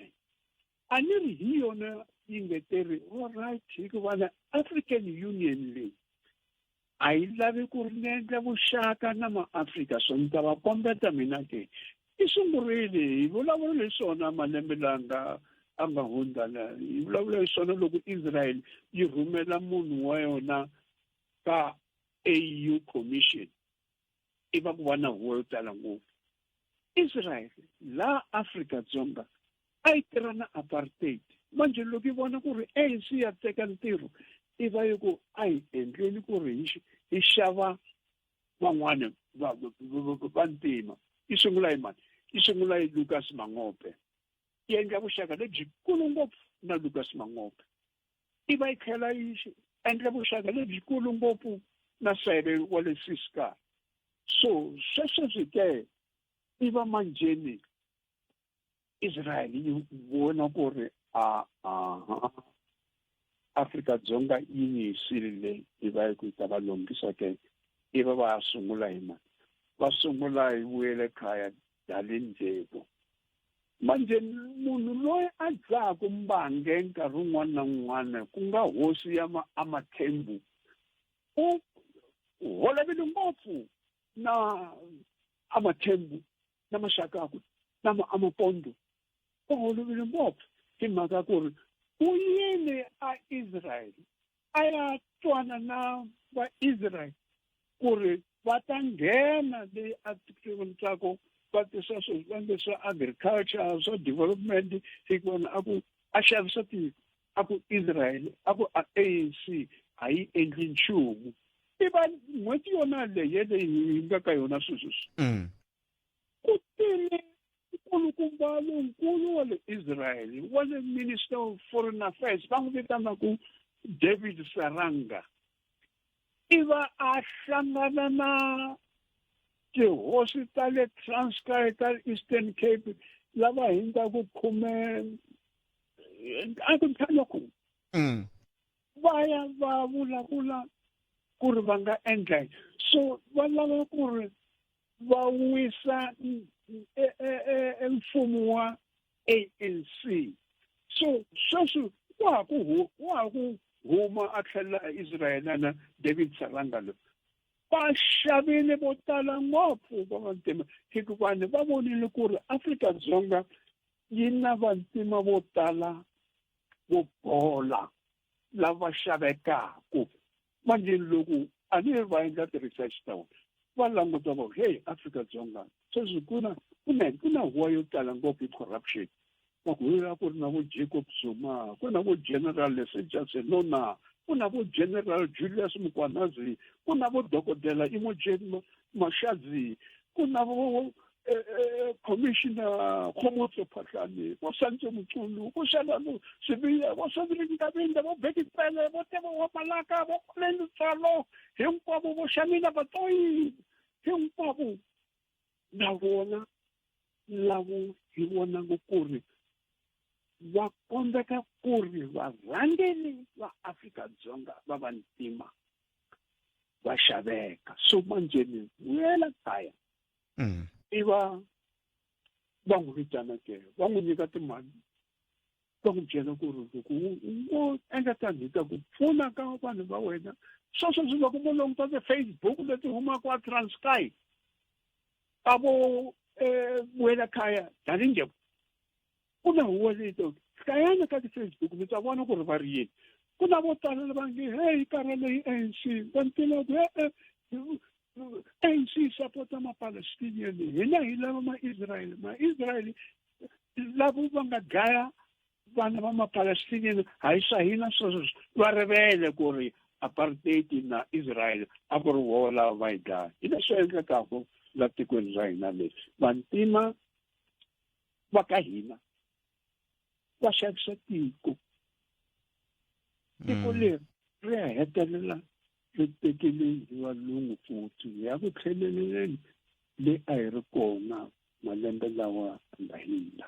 Speaker 6: a ni ri hi yona yi nge teri all right hikuva na African Union leyi a yi lavi ku ri ni endla vuxaka na maAfrika so ni ta va kombeta mina ke i sungurile hi vulavula hi swona malembe la nga a nga hundza la hi vulavula hi swona loko Israel yi rhumela munhu wa yona ka AU Commission i va ku va na huwa yo tala ngopfu Israel laha Afrika-Dzonga a yi tirha na apartheid manje loko yi vona ku ri ANC ya teka ntirho i va yi ku a hi endleni ku ri hi xava van'wana vantima yi sungula hi mani yi sungula hi Lucas Mangope yi endla vuxaka lebyikulu ngopfu na Lucas Mangope i va yi tlhela yi endla vuxaka lebyikulu ngopfu na Sebe wa le Ciskei so sweswo ke i va manjheni Israel yi vona ku ri a aha Afrika-Dzonga yi yisile leyi yi va yi ku yi ta va lunghisa ke i va va sungula hi mani va sungula hi vuyele kaya Dalindyebo manje munhu loyi a dzaku mbange nkarhi wun'wana na wun'wana ku nga hosi ya Amathembu u holovile ngopfu na Amathembu na maxaka akwe na Amapondo u holovile ngopfu hi mhaka ku ri u yile a Israel a ya twana na va-Israel ku ri va ta nghena leyi a tikweni tsako va tisa swilo swa agriculture swa development hikuva a ku a xavisa tiko a ku Israel a ku a ANC a yi endli nchumu i va n'hweti yona leyi yeleyi hi nga ka yona sweswi mm. ku tile nkulukumba lonkulu wa le Israel wa le Minister of Foreign Affairs va n'wi vitanaku David Saranga i va a hlangana na tihosi ta le Transkei ta Eastern Cape lava hindzaku khume a ku ntlhanu wa khume mm. Va ya va vulavula ku ri va nga endla so va lava ku ri va wisa e, e, e, mfumo wa ANC so sweswi wa ha ku wa ha ku huma a tlhelela eIsrael na David Saranga loyi va xavile vo tala ngopfu va vantima hikuva vanhu va vonile ku ri Afrika-Dzonga yi na vantima vo tala vo bola lava xavekaku manje loko a ni va endla ti-research ta vona va languta va hey Afrika-Dzonga sweswi ku na ku na ku na huwa yo tala ngopfu hi corruption va ku a ku ri na vo Jacob Zuma ku na vo General Lesetja Senona ku na vo General Julius Mkhwanazi ku na vo dokodela Imogen Mashadzi ku na vo eh, eh, commissioner Khomotso Phahlane vo Santso Mchunu vo Shalano Sibiya vo Cedric Nkabinde vo Bheki Cele vo Teboho Malaka vo Colin Tsalo hinkwavo vo Shamila Batoyi hinkwavo na vona lavo hi vonaka ku ri va kombeka ku ri varhangeri va Afrika-Dzonga va vantima va xaveka so manjheni vuyela kaya mm. i va va n'wi vitana ke va n'wi nyika timali Va ku byela ku ri loko wo endla tani hi ta ku pfuna ka vanhu va wena. Sweswo swi loko mo languta ti-Facebook leti humaka a Transkei ka vo vuyela kaya Dalindyebo ku na huwa leyi to hlayana ka ti-Facebook mi ta vona ku ri va ri yini. Ku na vo tala lava nge hey karhele hi ANC va ni tiva ku e-e ANC yi sapota ma-Palestinian hina hi lava ma-Israel ma-Israel lavo va nga dlaya vana va ma-Palestinian hayi swa hina sweswo va rivele ku ri apartheid na Israel a ku ri voho lava va yi dlaya. Hi leswi endlekaka la tikweni ra hina leswi vantima va ka hina va xavisa tiko tiko leri ri ya hetelela ri tekele hi valungu futhi hi ya ku tlheleleni le a hi ri kona malembe lawa nga hindza.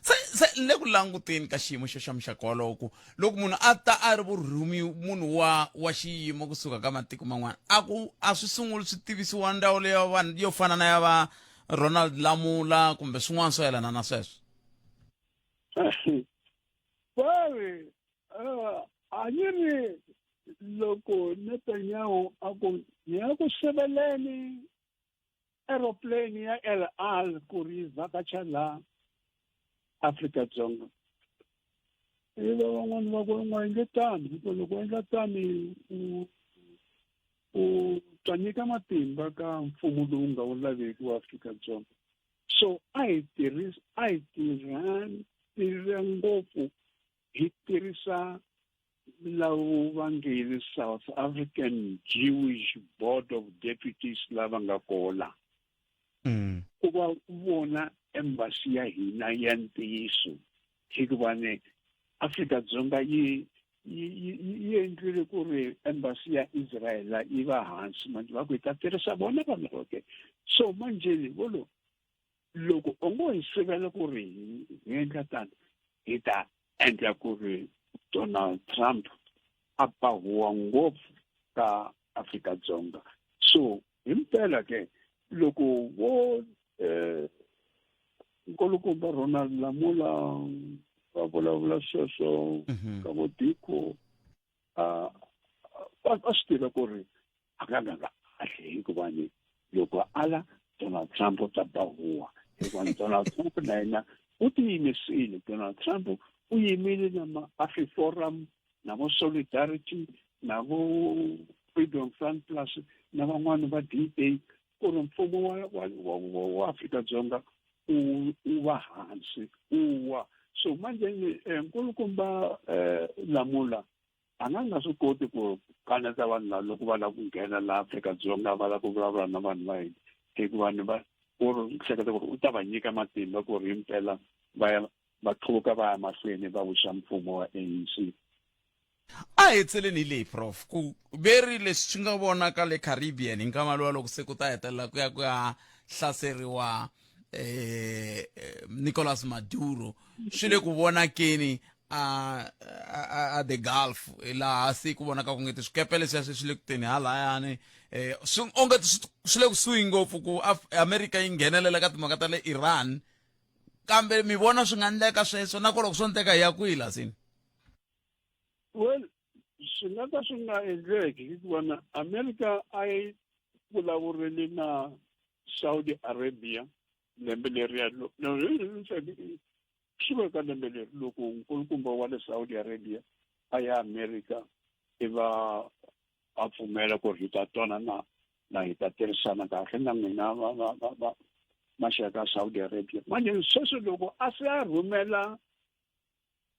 Speaker 1: Se se le ku languteni ka xiyimo xo xa muxaka wolowo ku loko munhu a ta a ri vurhumi munhu wa wa xiyimo kusuka ka matiko man'wana a ku a swi sunguli swi tivisiwa ndzawulo ya vanhu yo fana na ya va Ronald Lamula kumbe swin'wana swo yelana na sweswo.
Speaker 6: Va ri a ni ri loko Netanyahu a ku ni ya ku siveleni aeroplane ya El Al ku ri yi vhakacha laha Afrika-Dzonga ivi van'wani va ku u nga endli tano hikuva loko u endla tani u u ta nyika matimba ka mfumo lowu nga wu laveki wa Afrika-Dzonga. So a hi tirhisa a hi tirha tirha ngopfu hi tirhisa lavo va nge South African Jewish Board of Deputies lava nga kona ku va vona embassy ya hina ya ntiyiso hikuva ni Afrika-Dzonga yi yi yi endlile ku ri embassy ya Israel yi va hansi manje va ku hi ta tirhisa vona vanhu lava ke so manjeni volo loko u ngo hi sivela ku ri hi endla tano hi ta endla ku ri Donald Trump a ba huwa ngopfu ka Afrika-Dzonga so himpela ke loko vo nkulukumba Ronald Lamola va vulavula sweswo ka vo Diko a va swi tiva ku ri a nga nga nga kahle hikuva ni loko ala Donald Trump u ta ba huwa hikuva Donald Trump na yena u tiyimisile. Donald Trump u yimile na ma-AfriForum na vo Solidarity na vo Freedom Front Plus na van'wana va DA ku ri mfumo wa wa wa wa Afrika-Dzonga u u va hansi u wa. So manje nkulukumba Lamula a nga nga swi koti ku kaneta vanhu lava loko va lava ku nghena laha Afrika-Dzonga va lava ku vulavula na vanhu va hina hikuva ni va ku ri hleketa ku ri u ta va nyika matimba ku ri himpela va ya va qhuvuka va ya mahlweni va wisa mfumo wa ANC.
Speaker 1: A hi tseleni hi leyi prof ku veri leswi swi nga vonaka le Caribbean hi nkama luwa loko se ku ta hetelela ku ya ku ya hlaseriwa eh Nicolas Maduro swi le ku vonakeni a a the Gulf laha se ku vonaka ku nge swikepe leswiya se swi le ku teni halayani swi onge swi le kusuhi ngopfu ku America yi nghenelela ka timhaka ta le Iran kambe mi vona swi nga endleka sweswo na ku loko swo endleka hi ya kwihi lasini?
Speaker 6: Well swi nga ka swi nga endleki hikuva na America a yi vulavurile na Saudi Arabia lembe leriya swi ve ka lembe leri loko nkulukumba wa le Saudi Arabia a ya America i va a pfumela ku ri hi ta twanana na hi ta tirhisana kahle na n'wina va va va va maxaka ya Saudi Arabia. Manje sweswi loko a se a rhumela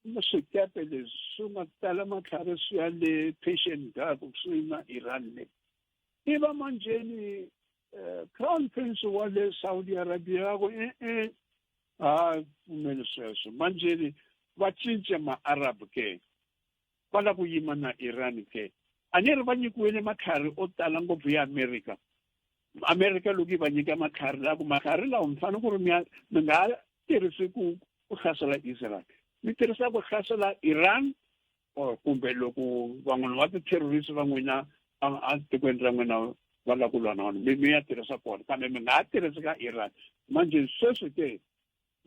Speaker 6: swikepe leswi swi nga tala matlhari swi ya le Persian Gulf kusuhi na Iran le i va manjheni Crown Prince wa le Saudi Arabia ku e-e ha pfumeli sweswo manjheni va cince ma-Arab ke va lava ku yima na Iran ke a ni ri va nyikiwile matlhari o tala ngopfu ya America America loko yi va nyika matlhari la ku matlhari lawa mi fanele ku ri mi mi nga tirhisi ku ku hlasela Israel mi tirhisa ku hlasela Iran or kumbe loko van'wana va ti-terrorist va n'wina a tikweni ra n'wina va lava ku lwa na vona mi mi ya tirhisa kona kambe mi nga ha tirhisi ka Iran manje sweswi ke.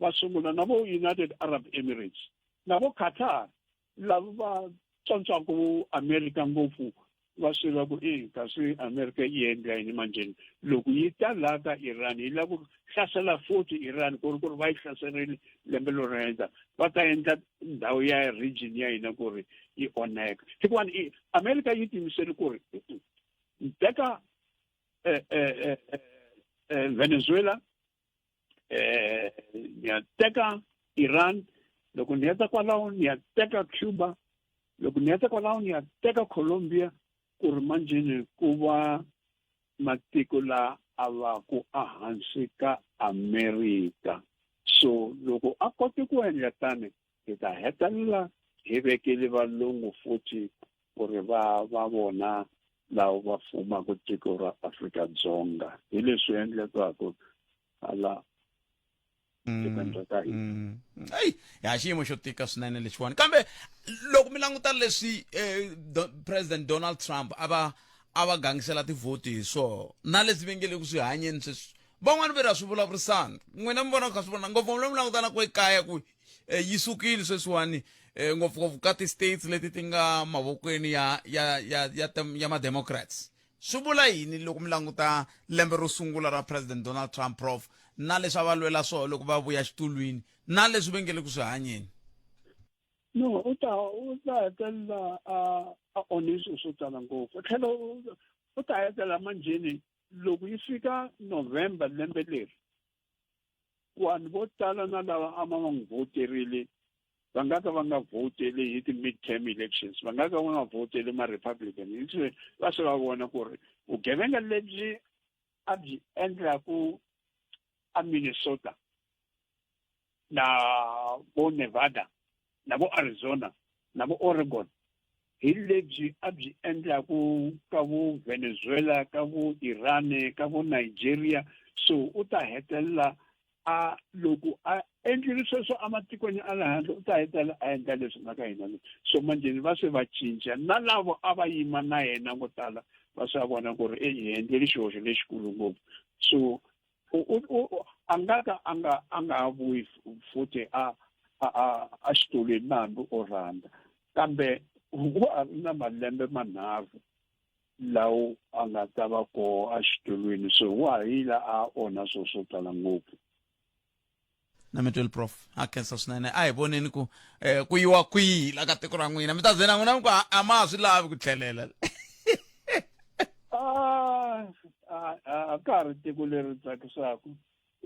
Speaker 6: Va sungula na vo United Arab Emirates na vo Qatar lava va tsontswaka America ngopfu va swi va ku i kasi America yi endla yini manjheni loko yi ta laha ka Iran yi lava ku hlasela futhi Iran ku ri ku ri va yi hlaserile lembe lero endla va ta endla ndhawu ya region ya hina ku ri yi onheka hikuva America yi tiyimisele ku ri teka eh, eh, eh, Venezuela eh ni ya teka Iran loko ni heta kwalaho ni ya teka Cuba loko ni heta kwalaho ni ya teka Colombia ku ri manjheni ku va matiko la a va ku ehansi ka America so loko a kote ku endla tani hi ta hetelela hi vekele valungu futhi ku ri va va vona lava va fumaka tiko ra Afrika-Dzonga hi leswi endlekaka hala tikweni ra ka hina
Speaker 1: Eyi ya xiyimo xo tika swinene lexiwani kambe loko mi languta leswi eh, Do- president Donald Trump a va a va gangisela tivhoti hi swona na leswi va nge le ku swi hanyeni sweswi van'wani ve ri a swi vulavurisani n'wina mi vona kha swi vona ngopfu mi languta na ku ekaya ku eh, yi sukile sweswiwani eh, ngopfungopfu ka ti-states leti ti nga mavokweni ya ya ya ya, ya ma-democrats swi vula yini loko mi languta lembe ro sungula ra president Donald Trump prof na leswi a va lwela swona loko va vuya xitulwini na leswi va nge le ku swi hanyeni
Speaker 6: no u ta u ta hetelela a a onhe swilo swo tala ngopfu tlhelo u ta hetelela manjheni loko yi fika November lembe leri vanhu vo tala na lava a va n'wi vhoterile va nga ka va nga vhoteli hi ti-midterm elections va nga ka va nga vhoteli ma-republican hi va se va vona ku ri vugevenga lebyi a byi endlaku a Minnesota na vo Nevada na vo Arizona na vo Oregon hi lebyi a byi endlaku ka vo Venezuela ka vo Iran ka vo Nigeria so u ta hetelela a loko a endlile sweswo ematikweni a le handle u ta hetelela a endla leswi nga ka hina so manjheni va se va cinca na lavo a va yima na yena vo tala va se va vona ku ri e hi endlile xihoxo lexikulu ngopfu so a nga ka a nga a nga ha vuyi futhi a a a a xitulwini na hambi o rhandza kambe wa ha ri na malembe manharhu lawo a nga ta va koho exitulwini so wa ha yila a onha swilo swo tala ngopfu
Speaker 1: Na mi tweli prof a khensa swinene a hi voneni ku eh, ku yiwa kwihi la ka tiko ra n'wina mi ta ze na n'wina mi ku a ma ha swi lavi ku tlhelela
Speaker 6: ah, a a ka ha ri tiko leri tsakisaka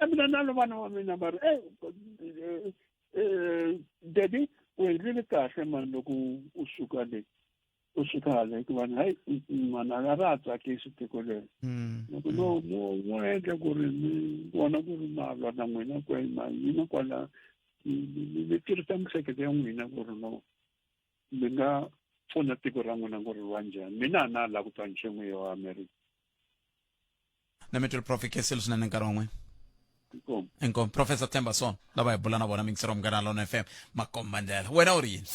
Speaker 6: na mina na vana va mina va ri e daddy u endlile kahle mani loko u suka le u suka hala hikuva ni hayi mani a ra ha tsakisi tiko leri loko no no no endla ku ri mi vona ku ri ma lwa na n'wina ma yima kwala mi tirhisa mihleketo ya n'wina ku ri no mi nga pfuna tiko ra n'wina ku ri wa njhani mina a na ha lavi ku twa nchumu yo America
Speaker 1: Na mi twile prof khensile swinene nkarhi wa n'wina inkomu inkomu professor Themba Son lava hi bula na vona mingisero munghana lona FM makomba ndlela wena u ri yini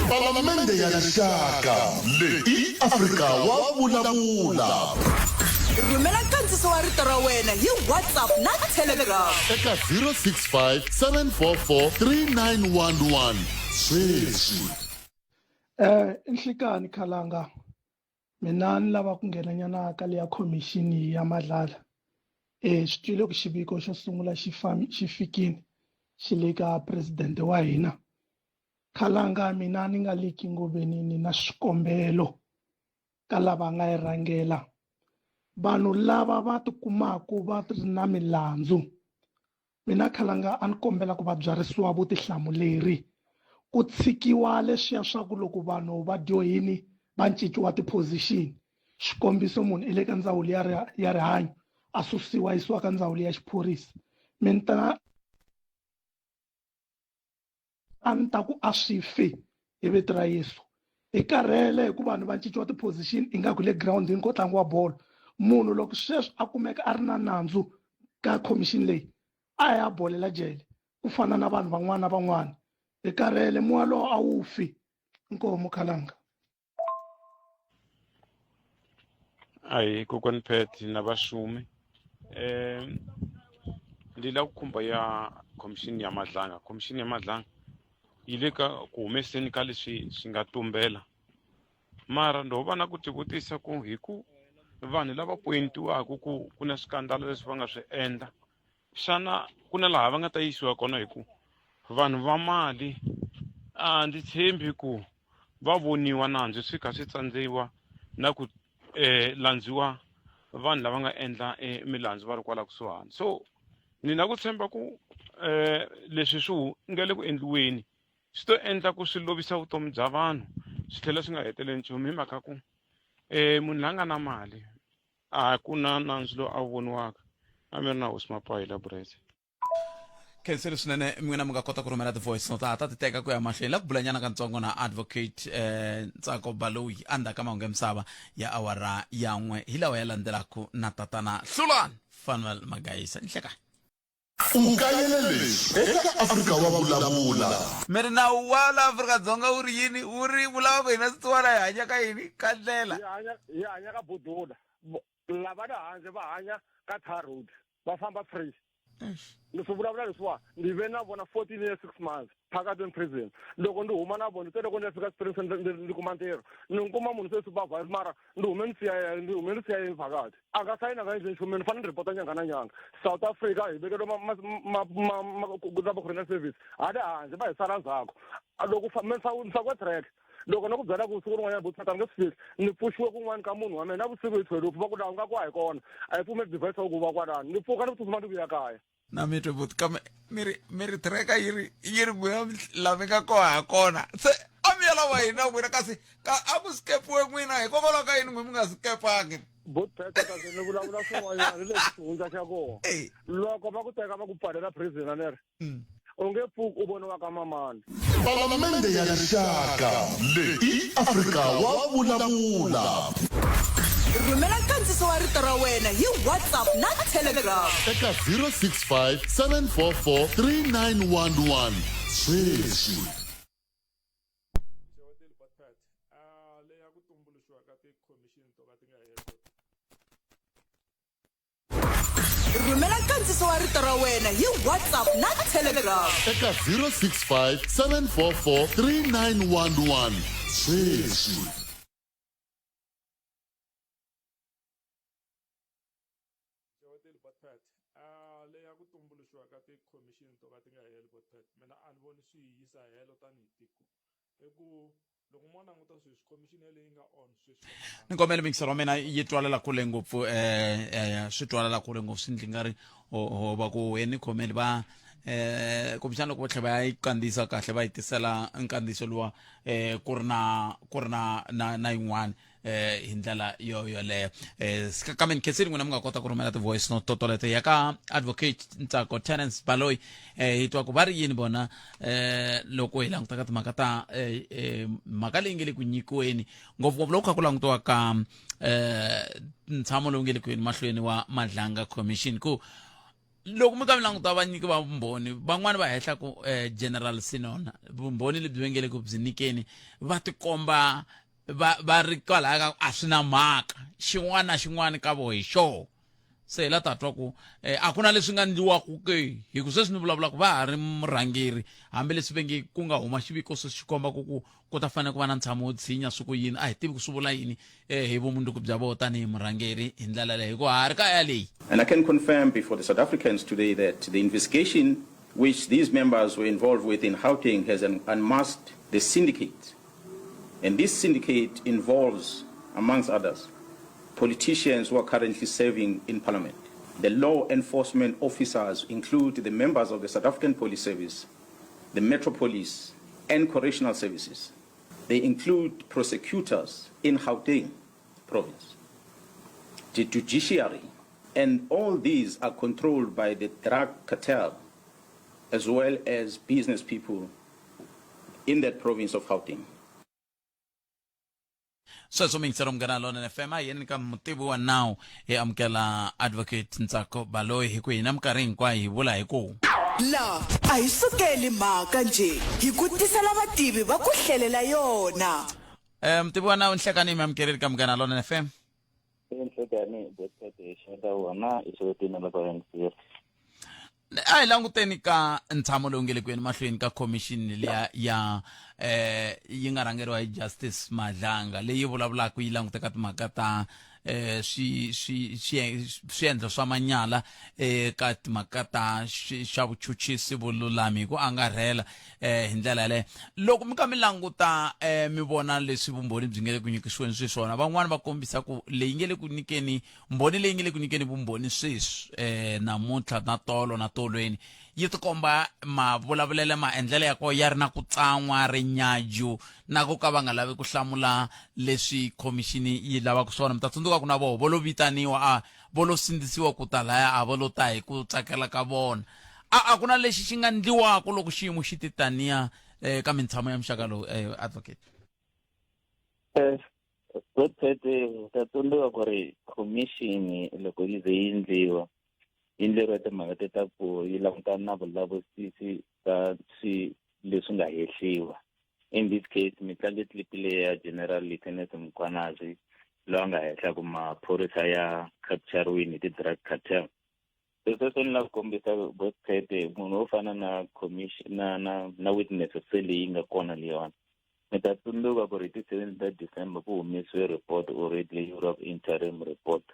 Speaker 3: Palamende ya Rixaka leyi i Afrika wa vulavula.
Speaker 8: Rhumela nkandziso wa rito ra wena hi WhatsApp na Telegram.
Speaker 3: Eka 065 744 3911 sweswi.
Speaker 9: Eh Nhlikani Khalanga mina ni lava ku nghena nyana ka leya khomixini ya Madlala eh swi twile ku xiviko xo sungula xi xi fikini xi le ka president wa hina Khalanga mina ni nga liki ngoveni ni na xikombelo ka lava nga yi rhangela vanhu lava va tikumaku va ri na milandzu mina khalanga a ni kombela ku va byarisiwa vutihlamuleri ku tshikiwa leswiya swa ku loko vanhu va dyohini va cinciwa ti-position xikombiso munhu i le ka ndzawulo ya ya rihanyo a susiwa yisiwa ka ndzawulo ya xiphorisa mina ta a ni ta ku a swi fi hi vito ra Yesu hi karhele hi ku vanhu va cinciwa ti-position ingaku le girawundini ko tlangiwa bolo munhu loko sweswi a kumeka a ri na nandzu ka khomixini leyi a ya bolela jele ku fana na vanhu van'wana na van'wana hi karhele moya lowo a wu fi inkomu khalanga
Speaker 10: Ahee kokwani Pat na vashumi. Ndzi lava ku khumba ya khomixini ya Madlanga. Khomixini ya Madlanga yi le ka ku humeseni ka leswi swi nga tumbela mara ndo va na ku tivutisa ku hi ku vanhu lava poyintiwaka ku ku na swikandala leswi va nga swi endla xana ku na laha va nga ta yisiwa kona hi ku vanhu va mali a ndzi tshembi ku va voniwa nandzu swi kha swi tsandziwa na ku um landziwa vanhu lava nga endla um milandzu va ri kwala kusuhani so ni na ku tshemba ku um leswi swi nga le ku endliweni swi to endla ku swi lovisa vutomi bya vanhu swi tlhela swi nga heteleli nchumu hi mhaka ku um munhu la nga na mali a ku na nandzu lowu a wu voniwaka a mi ri na hosi mapayi la buretse
Speaker 1: khensile swinene min'wina mi nga kota ku rhumela ti-voice note a ta ti teka ku ya mahlweni la ku bulanyana kantsongo na advocate eh, ntsako baloyi endzhaku ka mahungu ya misava ya awara ya n'we hi lawa ya landzelaka na tatana hlulani fanuel magayisa nhlekani
Speaker 3: U kayele leswi eka Afrika wa Vulavula.
Speaker 1: Mi ri nawu wa la Afrika-Dzonga wu ri yini? Wu ri wu lava ku hina swisiwana hi hanya ka yini? Ka ndlela.
Speaker 5: Hi hanya hi hanya ka budula. Lava le handle va hanya ka tar road. Va famba free. Ni swi vulavula leswiwa ni ve na vona 14 years 6 months phakathi in prison. Loko ndi huma na vona te loko ni ya fika Springs ndzi kuma ntirho. Ni kuma munhu se supervisor mara ndi hume ni siya ndi hume ni siya phakathi. A nga sayina nga endli nchumu ni fanele ni report nyanga na nyanga. South Africa hi vekeriwe ma corona service hale handle va hi sala ndzhaku. Loko fa track loko no ku byela ku siku rin'wanyana botata ni nge swi fihli ni pfuxiwe kun'wana ka munhu wa mina na vusiku hi 12 va ku laha u nga ku a hi kona a hi pfumeli device ya ku va kwalano ni pfuka ni tsutsuma ni vuya kaya
Speaker 1: na mi twe buti kambe mi ri mi ri tracker yi ri yi ri n'wina la mi nga koha ha kona se a mi ya lava hina n'wina kasi ka a ku skepiwe n'wina hikokwalaho ka yini n'wi mi nga skepangi
Speaker 5: botpeta kasi ni vulavula swin'wanyana ni leswi xihundla xa kona loko va ku teka va ku pfalela prison a ni ri u nge pfuki u voniwa ka mamani
Speaker 3: Palamende ya Rixaka leyi i Afrika wa vulavula.
Speaker 8: Rhumela nkandziso wa rito ra wena hi WhatsApp na Telegram.
Speaker 3: Eka 065 744 3911 sweswi.
Speaker 8: Rhumela nkandziso wa rito ra wena hi WhatsApp na Telegram.
Speaker 3: Eka 065 744 3911 sweswi.
Speaker 11: Xeweteli Botpet. Ah, leyi ya ku tumbuluxiwa ka tikhomixini to ka ti nga heli Botpet, mina a ni voni swi hi yisa helo tanihi tiko. Hi ku loko mo languta sweswi khomixini yaleyi nga on sweswi
Speaker 1: ni kombela mixer wa mina yi twalela kule ngopfu eh eh swi twalela kule ngopfu swi ndli nga ri ho va ku wena khomeli va eh kumbexana loko vo tlhela va yi kandziyisa kahle va yi tisela nkandziyiso luwa eh ku ri na ku ri na na na yin'wana eh hi ndlela yo yoleyo eh kambe ni khensile n'wina mi nga kota ku rhumela ti-voice note to toleto ya ka advocate ntsako tenants baloyi eh hi twa ku va ri yini vona eh loko hi languta ka timhaka ta eh, eh mhaka leyi nge le ku nyikiweni ngopfungopfu loko kha ku langutiwa ka eh ntshamo lowu nge le ku yeni mahlweni wa madlanga commission ku loko mi ka mi languta vanyiki va vumbhoni van'wani va hehla ku eh, general sinona vumbhoni lebyi va nge le ku byi nyikeni va tikomba va va ri kwalaya ka a swi na mhaka xin'wana na xin'wana ka vo hi xoho se hi la ta twa ku eh, a ku na leswi nga ndliwaku ke hi ku sweswi ni vulavulaka va ha ri murhangeri hambileswi ve nge ku nga huma xiviko sweswi xi kombaka ku ku ta fanele ku va na ntshamo wo tshinya swi ku yini a hi tivi ku swi vula yini eh, hi vumundzuku bya vona tanihi murhangeri hi ndlela leyi hikuva ha ri ka yaleyi
Speaker 2: And I can confirm before the South Africans today that the investigation which these members were involved with in Gauteng has unmasked the syndicate. And this syndicate involves, amongst others, politicians who are currently serving in parliament. The law enforcement officers include the members of the South African Police Service, the Metro Police, and Correctional Services. They include prosecutors in Gauteng province, the judiciary, and all these are controlled by the drug cartel as well as business people in that province of Gauteng.
Speaker 1: Sweswo miyingisero munghana lonene fm a yeni ka mutivi wa nawu hi amukela advocate ntsako baloyi hi ku hina minkarhi hinkwayo hi vula hi ku
Speaker 8: La a hi sukeli mhaka njhe hi ku tisela vativi va ku hlelela yona.
Speaker 1: Um mutivi wa nawu nhlekani mi amukeleli ka munghana lonene fm
Speaker 12: Enhlekani botete hi xeweta wona hi xewetini lava yingiseri.
Speaker 1: A hi languteni ka ntshamo lowu nge le ku yeni mahlweni ka khomixini liya ya yi nga rhangeriwa hi Justice Madlanga, leyi vulavulaka yi languteka timhaka ta swi swi swiendlo swa manyala eka timhaka ta xa vuchuchisi, vululami hi ku angarhela hi ndlela yaleyo. Loko mi ka mi languta mi vona leswi vumbhoni byi nge le ku nyikisiweni swiswona, van'wani va kombisa ku leyi nge le ku nyikeni Mbhoni leyi nge le ku nyikeni vumbhoni sweswi, namuntlha, na tolo, na tolweni, yi tikomba mavulavulele, maendlele ya kona ya ri na ku tsan'wa, rinyaju, na ku ka va nga lavi ku hlamula leswi khomixini yi lavaka swona. Mi ta tsundzuka ku na voho vo lo vitaniwa, a vo lo sindzisiwa ku ta laya, a vo lo ta hi ku tsakela ka vona. A a ku na lexi xi nga ndliwaka loko xiyimo xi ti taniya ka mintshamo ya muxaka lowu, Advocate?
Speaker 12: Website ta tsundzuka ku ri commission loko yi ze yi endliwa, yi endleriwa timhaka te ta ku yi langutana na vulavisisi bya swi leswi nga hehliwa. In this case mi tlange clip leyi ya General Lieutenant Mkhwanazi loyi a nga hehla ku maphorisa ya capture-wini hi ti-drug cartel. Se sweswo ni lava ku kombisa website munhu wo fana na commission na witness se leyi nga kona leyiwani. Mi ta tsundzuka ku ri hi ti 7 ta December ku humesiwe report already leyi vuriwaka interim report.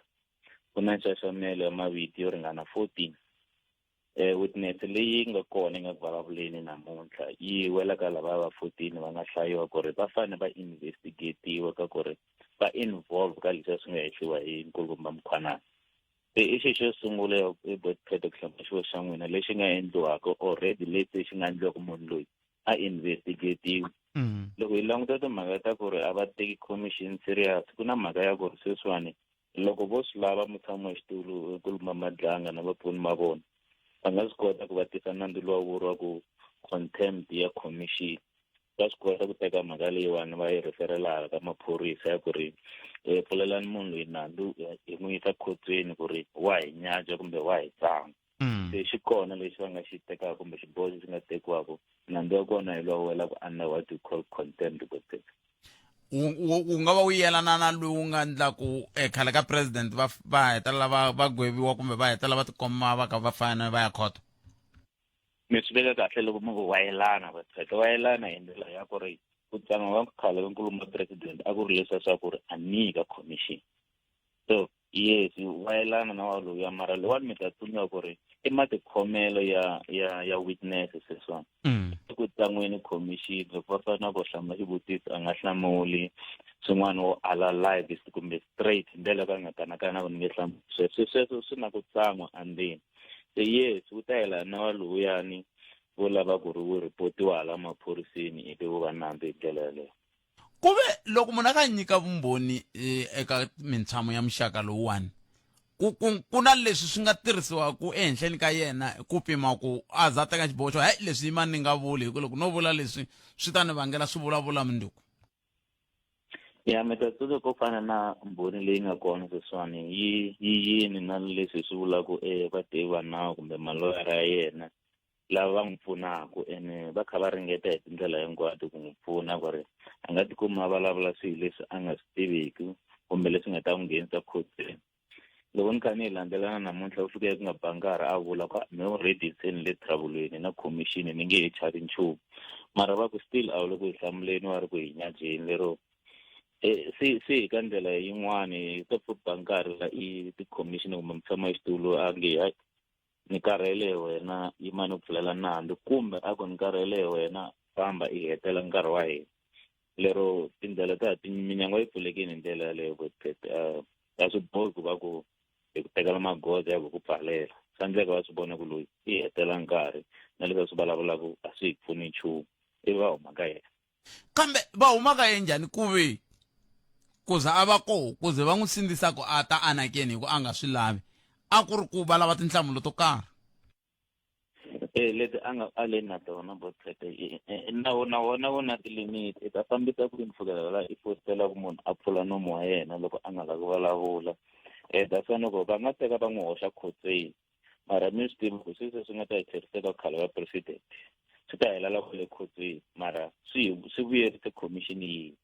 Speaker 12: Ku na nxaxamelo ya mavito yo ringana 14. Witness leyi nga kona yi nga ku vulavuleni namuntlha yi wela ka lava va 14 va nga hlayiwa ku ri va fanele va investigatiwa ka ku ri va involve ka leswiya swi nga hehliwa hi nkulukumba Mkhwanazi. Se i xi xo sungula i Botpete ku hlamula xivutiso xa n'wina lexi nga endliwaka already lexi xi nga endliwaka munhu loyi a investigatiwa. Loko hi languta timhaka ta ku ri a va teki commission serious, ku na mhaka ya ku ri sweswiwani loko vo swi lava mutshami wa xitulu Nkulukumba Madlanga na vapfuni va vona va nga swi kota ku va tisa nandzu lowu vuriwaka contempt ya commission. Va swi kota ku teka mhaka leyiwani va yi referela ka maphorisa ya ku ri pfulelani munhu loyi nandzu hi n'wi yisa khotsweni ku ri wa hi nyaja kumbe wa hi tsanga. Se xi kona lexi va nga xi tekaka kumbe xiboho lexi nga tekiwaka, nandzu wa kona hi lowu welaka under what we call contempt court.
Speaker 1: Wu nga va wu yelana na lowu nga endlaku khale ka president va hetelela va gweviwa kumbe va hetelela va tikomba va ka va fana va ya khoto?
Speaker 12: Mi swi veka kahle loko mi ku wa yelana, va wa yelana hi ndlela ya ku ri ku tsan'wa ka khale ka nkulukumba president a ku ri leswiya swa ku ri a ni ka commission. So yes, wa yelana na wa lowuya, mara lowani mi ta tsundzuka ku ri i matikhomelo ya witness sweswiwani. Eku tsan'weni commission loko va fanele ku hlamula xivutiso a nga hlamuli, swin'wana wo ala live kumbe straight hi ndlela yo ka a nga kanakana ku ni nge hlamuli sweswo, sweswo swi na ku tsan'wa endzeni. Se yes, wu ta yelana na wa lowuyani wo lava ku ri wu ripotiwa hala maphoriseni ivi wu va nandzu hi ndlela yaleyo.
Speaker 1: Ku ve loko munhu a ka nyika vumbhoni eka mintshamo ya muxaka lowuwani, ku na leswi swi nga tirhisiwaka ehenhleni ka yena ku pima ku a za teka xiboho xo, hey, leswi yimani ni nga vuli, hi ku loko no vula leswi swi ta ni vangela swivulavula mundzuku.
Speaker 12: Ya, mi ta tsundzuka ku fana na mbhoni leyi nga kona sweswiwani yi yini na leswi hi swi vulaka vativi va nawu kumbe maloyara ya yena lava va n'wi pfunaka, ene va kha va ringeta hi tindlela hinkwato ku n'wi pfuna ku ri a nga tikumi a vulavula swilo leswi a nga swi tiviki kumbe leswi nga ta n'wi nghenisa khotsweni. Loko ni kha ni yi landzelana namuntlha, u fike ku nga ba nkarhi a vula ku me already se ni le trouble-weni na commission, ni nge he chavi nchumu, mara va ku still a wu le ku hi hlamuleni, wa ri ku hi nyajeni lero. Se hi ka ndlela yin'wani hi ta ba nkarhi la i ti-commission kumbe mutshama wa xitulu a nge hayi ni karhele hi wena, yima ni ku pfulela nandzu, kumbe a ku ni karhele hi wena, famba i hetela nkarhi wa hina. Lero tindlela ta minyangwa yi pfulekile hi ndlela yaleyo, a swi bohi ku va ku hi ku tekela magoza ya ku ku pfalela. Swa endleka va swi vona ku loyi i hetela nkarhi na leswi a swi vulavulaka a swi hi pfuni nchumu, ivi va huma ka yena.
Speaker 1: Kambe va huma ka yena njhani ku ve ku za a va koho, ku ze va n'wi sindzisa ku a ta anakeni hi ku a nga swi lavi, a ku ri ku va lava tinhlamulo to karhi?
Speaker 12: Leti a nga aleni na tona Botshete, nawu na wona wu na tilimiti. I ta fambisa ku yini fikela la i fositela ku munhu a pfula nomu wa yena loko a nga lavi ku vulavula. That's why loko va nga teka va n'wi hoxa khotsweni, mara mi swi tivi ku swilo leswi nga ta hi tlheriseka khale ka president swi ta helela kwale khotsweni, mara swi vuyerise commission yini.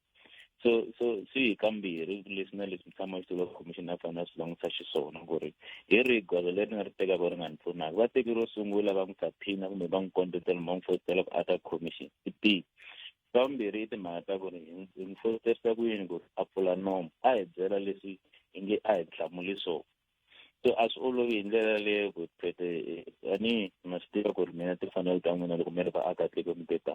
Speaker 12: So so swi hi kambirhi leswi na leswi mutshama xitulu wa khomixini a fanele a swi langutisa xiswona ku ri hi rihi goza leri ni nga ri tekaka ri nga ni pfunaka. Va teki ro sungula va n'wi saphina kumbe va n'wi kondletela kumbe va n'wi fositela ku a ta khomixini i B. Xa vumbirhi i timhaka ta ku ri hi n'wi fositerisa ku yini ku ri a pfula nomu a hi byela leswi hi nge a hi hlamuli swona. So a swi olovi hi ndlela yaleyo ku phete tanihi ma swi tiva ku ri mina timfanelo ta n'wina loko mi ri vaakatiko mi te ta.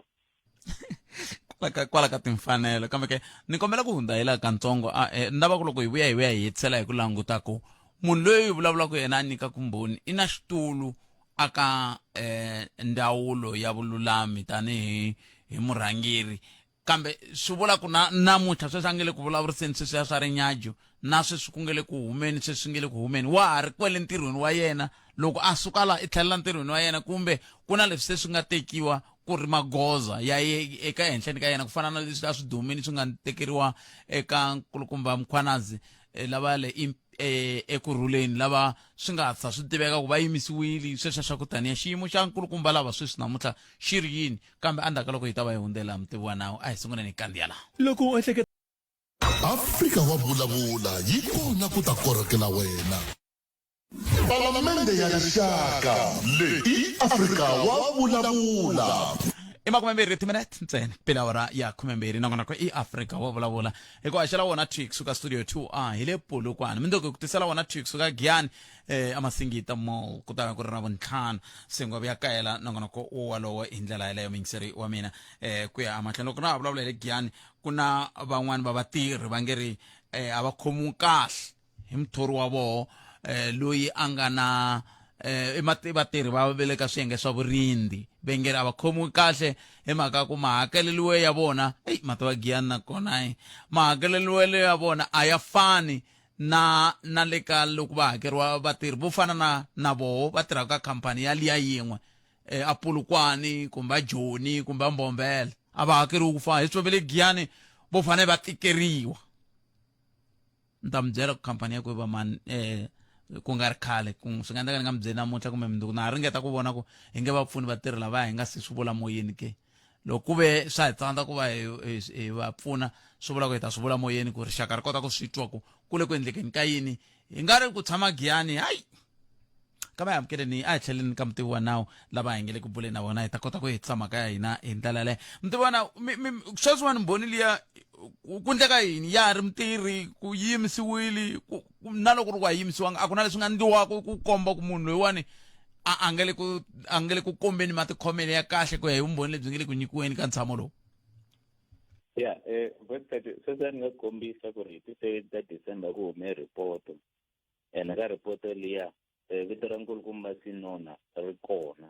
Speaker 1: Kwala ka kwala ka timfanelo kambe ke ni kombela ku hundza hi laha kantsongo a eh, ni lava ku loko hi vuya hi vuya hi hetisela hi ku languta ku munhu loyi hi vulavulaka yena a nyikaka mbhoni i na xitulu aka eh, ndzawulo ya vululami tanihi hi murhangeri kambe swi vula ku na namuntlha sweswi a nge le ku vulavuriseni sweswiya swa rinyajo na sweswi ku nge le ku humeni sweswi nge le ku humeni wa ha ri kwele ntirhweni wa yena loko a suka la i tlhelela ntirhweni wa yena kumbe ku na leswi se swi nga tekiwa ku ri magoza ya ye eka ehenhleni ka yena ku fana na leswi a swi dumile swi nga tekeriwa eka nkulukumba Mkhwanazi eh, lava le eh, ekurhuleni lava swi nga hatla swi tiveka ku va yimisiwile sweswiya swa ku taniya xiyimo xa nkulukumba lava sweswi namuntlha xi ri yini kambe endzhaku ka loko hi ta va hi hundzela mutivi wa nawu a hi sunguleni hi kandziya laha
Speaker 7: Loko u ehleketa
Speaker 3: Afrika wa vulavula yi kona ku ta korhokela wena. Palamende ya Rixaka leyi i Afrika wa vulavula.
Speaker 1: I makumembirhi timinete ntsena pele awara ya khumembirhi nongonoko i Afrika wa vulavula hi ku haxela wona thwi kusuka studio 2A hi le Polokwane mindzuku hi ku tisela wona thwi kusuka Giyani eh amasingita mall ku ta va ku ri ravuntlhanu se ngove ya kayela nongonoko wo walowo hi ndlela yaleyo muyingiseri wa mina eh ku ya emahlweni loko na ha vulavula hi le Giyani ku na van'wani va vatirhi va nge ri eh a va khomiwi kahle hi muthori wa voho eh loyi a nga na eh i vatirhi va ve le ka swiyenge swa vurindzi ve nge ri a va khomiwi kahle hi mhaka ya ku mahakeleliwe ya vona eyi mati va Giyani nakona yi mahakeleliwele ya vona a ya fani na na le ka loko va hakeriwa vatirhi vo fana na na voho va tirhaka ka khampani ya liya yin'we eh, a Polokwane kumbe a Joni kumbe a Mbombela a va hakeriwi ku fana hi swo ve le Giyani vo fanele va tikeriwa ni ta mi byela ku khampani ya ku va mani eh ku nga ri khale ku swi nga endleka ni nga mi byeli namuntlha kumbe mundzuku na ha ringeta ku vona ku hi nge va pfuni vatirhi lavaya hi nga si swi vula moyeni ke loko ku ve swa hi tsandza ku va hi va pfuna swi vula ku hi ta swi vula moyeni ku rixaka ri kota ku swi twa ku ku le ku endlekeni ka yini hi nga ri ku tshama giyani hayi kambe hi amukeleni a hi tlheleni ka mutivi wa nawu lava hi nge le ku buleni na vona hi ta kota ku hetisa mhaka ya hina hi ndlela yaleyo mutivi wa nawu sweswiwani mbhoni liya ku ndleka yini ya ha ri mutirhi ku yimisiwile na loko ri ku a yimisiwanga a ku na leswi nga ndliwaka ku komba ku munhu loyiwani a a nga le ku a nga le ku kombeni matikhomelo ya kahle ku ya hi vumbhoni lebyi nge le ku nyikiweni ka ntshamo lowu
Speaker 12: ya eh website sweswi a ni nga kombisa ku ri hi ti-seven ta December ku hume report ene ka report liya eh, vito ra nkulukumba Sinona ri kona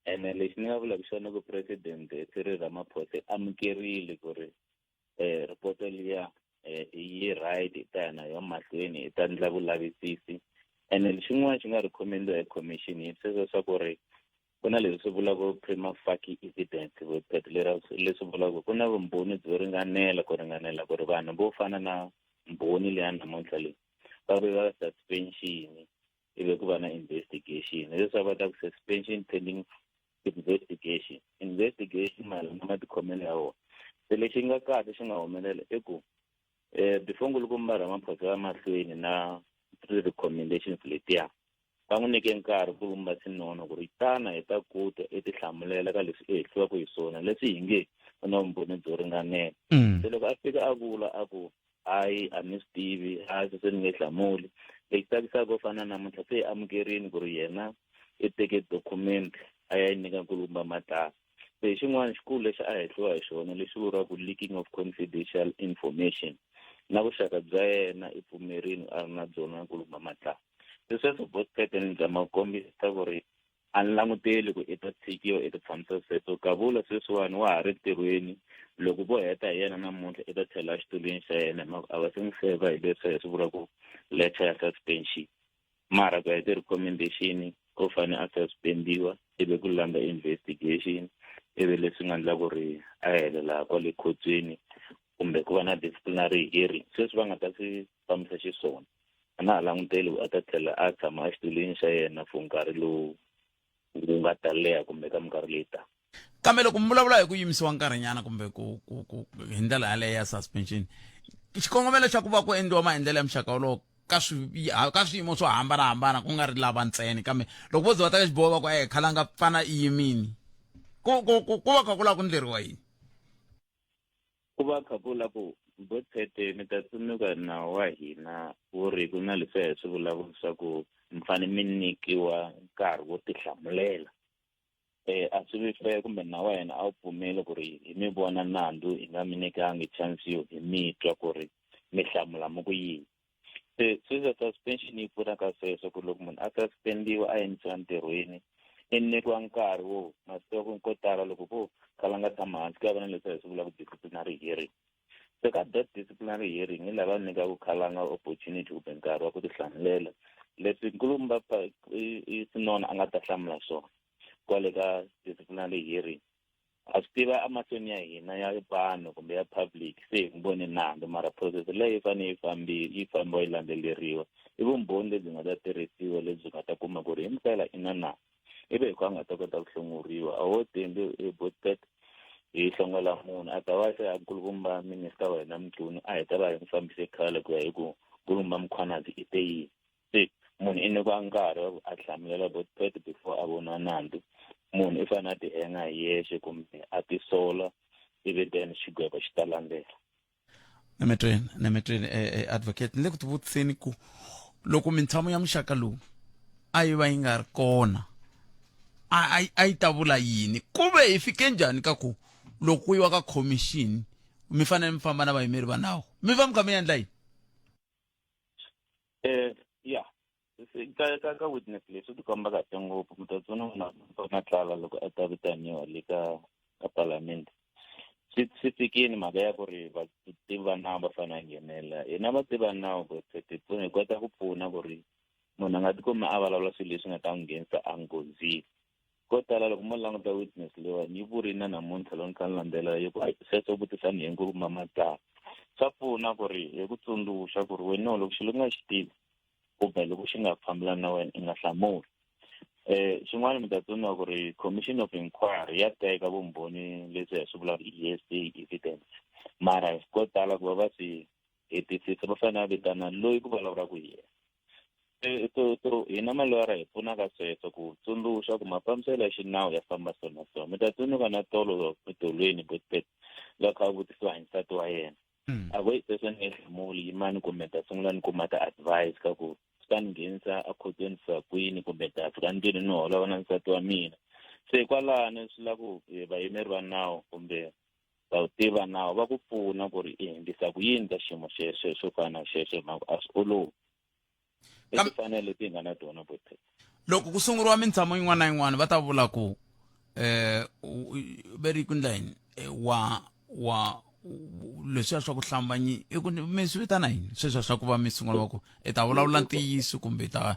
Speaker 12: ene lexi ni nga vulaka xona ku president Cyril Ramaphosa amukerile ku ri eh report liya eh, yi right hi ta ya na yona mahlweni hi ta endla vulavisisi ene lexin'wana xi nga recommend-iwa hi commission hi sweswo swa ku ri ku na leswi swi vulaka prima facie evidence vupheto lera leswi vulaka ku na vumbhoni byo ringanela ku ringanela ku ri vanhu vo fana na mbhoni leya namuntlha leyi va ve va suspension ivi ku va na investigation leswaku va ta ku suspension pending investigation investigation mayelana na matikhomelo ya vona se lexi nga kahle xi nga humelela i ku um before nkulukumba Ramaphosa ya mahlweni na ti-recommendations letiya va n'wi nyike nkarhi nkulukumba Sinono ku ri tana hi ta ku twa i tihlamulela ka leswi i hehliwaka hi swona leswi hi nge u na vumbhoni byo ringanela se loko a fika a vula a ku hayi a ni swi tivi hayi sweswo ni nge hlamuli lexi tsakisaka ko fana na namuntlha se i amukerini ku ri yena i teke document a ya yi nyika nkulukumba Matlala se hi xin'wana xikulu lexi a hehliwa hi xona lexi vuriwaka leaking of confidential information na vuxaka bya yena i pfumerini a ri na byona nkulukumba Matlala se sweswo both ni zama ku kombisa ku ri a ni languteli ku i ta tshikiwa i ta tshamisa sweswo kavula sweswiwani wa ha ri ntirhweni loko vo heta hi yena namuntlha i ta tlhela exitulwini xa yena hi mhaka a va se n'wi seva hi leswi hi swi vulaka letter ya suspension mara ku ya hi ti-recommendation u fane a suspendiwa ivi ku landza investigation ivi leswi nga endla ku ri a helela kwale khotsweni kumbe ku va na disciplinary hearing sweswi va nga ta swi fambisa xiswona a na ha languteli ku a ta tlhela a tshama exitulwini xa yena for nkarhi lowu wu nga ta leha kumbe ka minkarhi leyi taka.
Speaker 1: Kambe loko mi vulavula hi ku yimisiwa nkarhinyana kumbe ku ku ku hi ndlela yaleyo ya suspension, xikongomelo xa ku va ku endliwa maendlelo ya muxaka wolowo ka swi ka swiyimo swo hambanahambana ku nga ri lava ntsena, kambe loko vo ze va teka xiboho va ku e khalanga pfana i yimini, ku ku ku ku va kha ku lava ku ndleriwa yini?
Speaker 12: Ku va kha ku lava ku Botete, mi ta tsundzuka nawu wa hina wu ri ku na leswi hi swi vulaka leswaku mi fanele mi nyikiwa nkarhi wo tihlamulela. A swi vi fair kumbe nawu wa hina a wu pfumeli ku ri hi mi vona nandzu hi nga mi nyikangi chance yo hi mi twa ku ri mi hlamula mi ku yini. Se sweswi suspension yi pfuna ka sweswo ku loko munhu a suspendiwa a yimisiwa ntirhweni i nyikiwa nkarhi wo ma swi tiva ku ko tala loko ko kala nga tshama hansi ku ya va na leswi hi swi vulaka disciplinary hearing. Se ka that disciplinary hearing hi lava nyikaka khalanga opportunity kumbe nkarhi wa ku tihlamulela leswi nkulukumba i Sinona a nga ta hlamula swona kwale ka disciplinary hearing. A swi tiva emahlweni ya hina ya vanhu kumbe ya public se hi n'wi vone nandzu, mara process leyi yi fanele yi fambi yi fambiwa yi landzeleriwa i vumbhoni lebyi nga ta tirhisiwa lebyi nga ta kuma ku ri himpela i na nandzu, ivi hi ku a nga ta kota ku hlongoriwa. A wo timbi i Botpet hi hlongola munhu otherwise a nkulukumba minister wa hina Mchunu a hi ta va hi n'wi fambise khale ku ya hi ku nkulukumba Mkhwanazi i te yini. Se munhu i nyikiwa nkarhi wa ku a hlamulela Botpet before a voniwa nandzu. Munhu i fanele a ti henga hi yexe kumbe a tisola ivi then xigwevo xi ta landzela.
Speaker 1: Nemetweni, nemetweni advocate, ni le ku tivutiseni ku loko mintshamo ya muxaka lowu a yi va yi nga ri kona a yi ta vula yini, ku ve hi fike njhani ka ku loko ku yiwa ka commission mi fanele mi famba na vayimeri va nawu, mi va mi kha mi endla yini?
Speaker 12: Ya ka ka ka witness leswi ti komba kahle ngopfu. Mi ta tsundzuka na na tlala loko a ta vitaniwa le ka ka palamende, swi swi fikini mhaka ya ku ri vativi va nawu va fanele a nghenelela. Hina vativi va nawu ti pfuna, hi kota ku pfuna ku ri munhu a nga tikumi a vulavula swilo leswi nga ta n'wi nghenisa enghozini. Ko tala loko mo languta witness leyiwani yi vurile na namuntlha loko ni kha ni landzelela yi ku hayi sweswo vutisani hi nkulukumba Matlala. Swa pfuna ku ri hi ku tsundzuxa ku ri wena loko xilo u nga xi tivi kumbe loko xi nga fambelani na wena i nga hlamuli. Xin'wana mi ta tsundzuka ku ri commission of inquiry ya teka vumbhoni lebyi hi swi vulaka hearsay evidence, mara ko tala ku va va swi hetisisa va fanele va vitana loyi ku vulavulaka hi yena. So so hina maloyara hi pfuna ka sweswo ku tsundzuxa ku mafambiselo ya xinawu ya famba so na so. Mi ta tsundzuka na tolo etolweni Botpet loko a vutisiwa hi nsati wa yena, a ku sweswo ni nge hlamuli yimani kumbe ni ta sungula ni kuma ti-advice ka ku swi ta ni nghenisa ekhotsweni fika kwini kumbe ni ta fika ndlwini ni holova na nsati wa mina. Se kwalano swi lava ku vayimeri va nawu kumbe vativi va nawu va ku pfuna ku ri i endlisa ku yini ka xiyimo xexo xo fana na xexo, hi mhaka a swi olovi. I timfanelo leti hi nga na tona Botpet.
Speaker 1: Loko ku sunguriwa mintshamo yin'wana na yin'wana va ta vula ku ve ri ku ndla yini wa wa leswiya swa ku hlambanyi i ku mi swi vitana yini sweswiya swa ku va mi sungula va ku i ta vulavula ntiyiso kumbe ta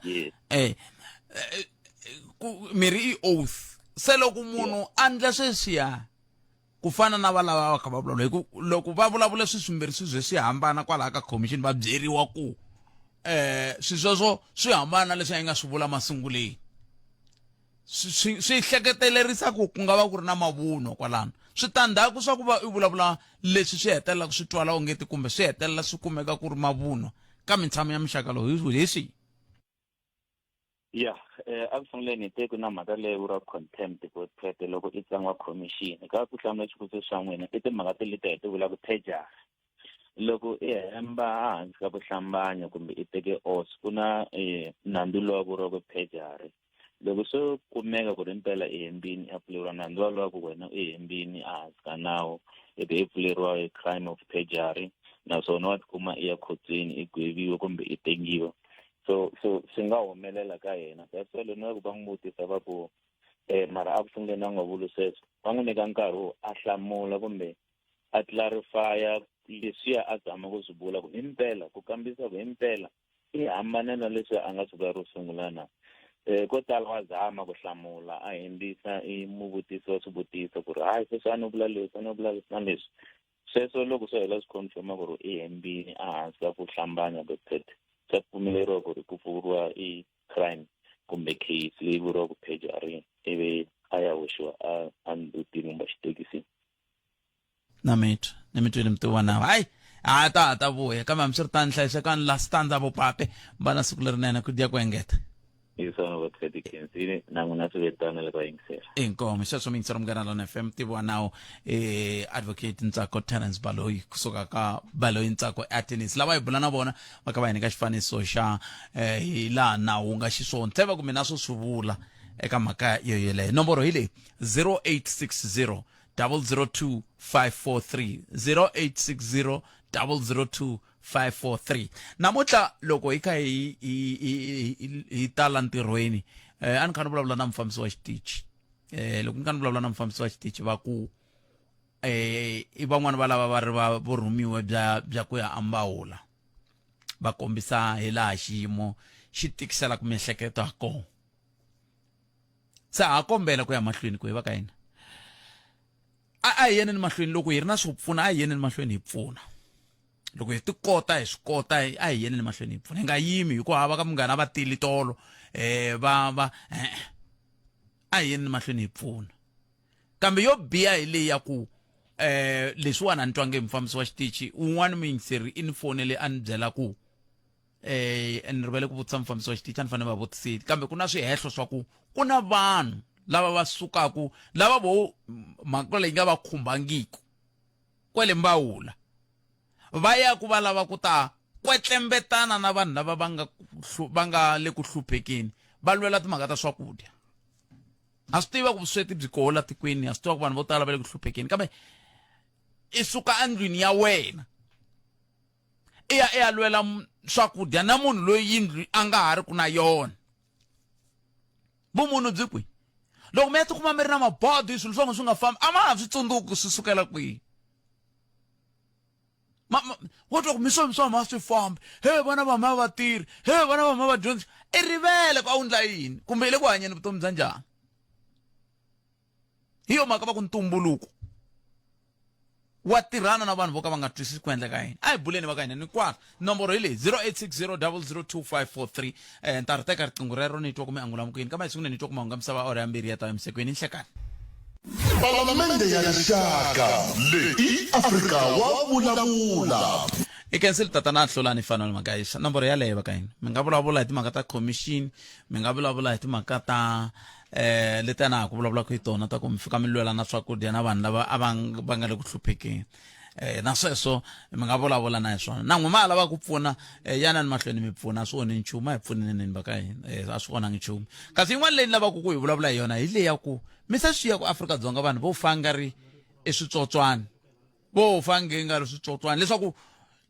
Speaker 1: ku mi ri i oath. Se loko munhu a ndla sweswiya ku fana na valava va kha va vulavula hi ku loko va vulavula swilo swimbirhi swi ze swi hambana kwalaha ka commission va byeriwa ku swilo sweswo swi hambana na leswi a yi nga swi vula masunguleni, swi swi hleketelerisa ku ku nga va ku ri na mavunwa kwalano. Switandzhaku swa ku va i vulavula leswi swi hetelela swi twala ongeti kumbe swi hetelela swi kumeka ku ri mavunwa ka mintshamo ya muxaka lowu hi swihi?
Speaker 12: Ya, a ku sunguleni hi te ku na mhaka leyi vuriwaka contempt Botpet loko i tsan'wa commission. Ka ku hlamula xivutiso xa n'wina i timhaka ti leti hi ti vulaka perjury. Loko i hemba hansi ka ku hlambanya kumbe i teke oath ku na nandzu lowu vuriwaka perjury. Loko swo kumeka ku ri impela i hembini, a pfuleriwa nandzu walowo ku wena u hembini ehansi ka nawu, ivi i pfuleriwa i crime of perjury, naswona wa tikuma i ya khotsweni i gweviwa kumbe i tengiwa. So so swi nga humelela ka yena. That's why loko va n'wi vutisa va ku mara a ku sunguleni a nga vuli sweswo, va n'wi nyika nkarhi wo a hlamula kumbe a clarify leswiya a zama ku swi vula ku himpela ku kambisisa ku himpela i hambane na leswi a nga swi vula ro sungula na. Ko tala wa zama ku hlamula a hembisa i muvutisi wa swivutiso ku ri hayi sweswi a ni vula leswi a ni vula leswi na leswi. Sweswo loko swi hela swi confirma ku ri i hembini ehansi ka ku hlambanya Botpet, swa pfumeleriwa ku ri ku pfuriwa i crime kumbe case leyi vuriwaka perjury ivi a ya hoxiwa a ndzhutini.
Speaker 1: Na mitwa ni mi twile mutivi wa nawu. Hayi, a ta ha ta vuya kambe hambiswiritano hlayisekani la standza vopape va na siku lerinene ku dya ku engeta.
Speaker 12: Hi swona va Teddy Khensini na n'wina swi vetana loko va yingisela.
Speaker 1: Inkomu sweswo mi yingisela Munghana Lona FM mutivi wa nawu eh advocate Ntsako Terence Baloyi kusuka ka Baloyi Ntsako Attorneys lava hi bula na vona va ka va hi nyika xifaniso xa eh hi laha nawu wu nga xiswona tshemba ku mina swo swi vula eka mhaka yo yeleyo nomboro hi leyi 0860 002 543 0860 002 543 namuntlha loko hi kha hi hi hi hi tala ntirhweni eh a ni kha ni vulavula na mufambisi wa xitichi eh loko ni kha ni vulavula na mufambisi wa xitichi va ku eh i van'wani va lava va ri va vurhumiwe bya bya ku ya ambawula va kombisa hi laha xiyimo xi tikiselaka miehleketo ha kona se ha kombela ku ya mahlweni ku hi va ka hina a a hi yeneni mahlweni loko hi ri na swo pfuna a hi yeneni mahlweni hi pfuna loko hi tikota hi swi kota a hi yeneni mahlweni hi pfuna hi nga yimi hikuva hava ka munghana va tili tolo um va va eh, a hi yeneni mahlweni hi pfuna kambe yo biha hi leyi ya ku eh leswiwani a ni twange mufambisi wa xitichi un'wana muyingiseri i ni fonele a ni byela ku eh ni rivele ku vutisa mufambisi wa xitichi a ni fanele va vutisile kambe ku na swihehlo swa ku ku na vanhu lava va sukaku lava vo mhaka leyi nga va khumbangiku kwele mbawula va ya ku va lava ku ta kwetlembetana na vanhu lava va nga va nga le ku hluphekeni va lwela timhaka ta swakudya ha swi tiva ku vusweti byi koho la tikweni ha swi tiva ku vanhu vo tala va le ku hluphekeni kambe i suka endlwini ya wena i ya i ya lwela swakudya na munhu loyi yindlu a nga ha ri ku na yona vumunhu byi kwihi loko mi ya tikuma mi ri na mabodi swilo swa n'wina swi nga fambi a ma ha swi tsundzuki swi sukela kwihi ma ma wo twa ku mi swo swa ma swi fambi he vana va ma va tirhi he vana va ma va dyondzi i rivele ku a wu ndla yini kumbe i le ku hanyeni vutomi bya njhani hi yo mhaka va ku ntumbuluko wa tirhana na vanhu vo ka va nga twisisi ku endleka yini a hi buleni va ka hina ni kwala nomboro hi leyi 0860002543 eh, ni ta ri teka riqingho rero ni twa ku mi angula mukuyini kambe hi sungule ni twa ku mahungu ya misava awara ya mbirhi ya ta emisekweni nhlekani
Speaker 3: Palamende ya Rixaka leyi i Afrika wa vulavula.
Speaker 1: I kensile tatana a hlulani Fanuel Magaisa nomboro yaleyo va ka hina mi nga vulavula hi timhaka ta commission mi nga vulavula hi timhaka ta eh leti a na ha ku vulavulaka hi tona ta ku mi fika mi lwela na swakudya na vanhu lava a va va nga le ku hluphekeni eh na sweswo mi nga vulavula na hi swona na n'we ma lava ku pfuna eh, yanani mahlweni mi pfuna a swi onhi nchumu a hi pfuneneni va ka hina eh, a swi onhangi nchumu kasi yin'wana leyi ni lavaka ku hi vulavula hi yona hi leyi ya ku mi se swi ya ku Afrika-Dzonga vanhu vo fa nga ri i switsotswana vo fa nge nga ri switsotswana leswaku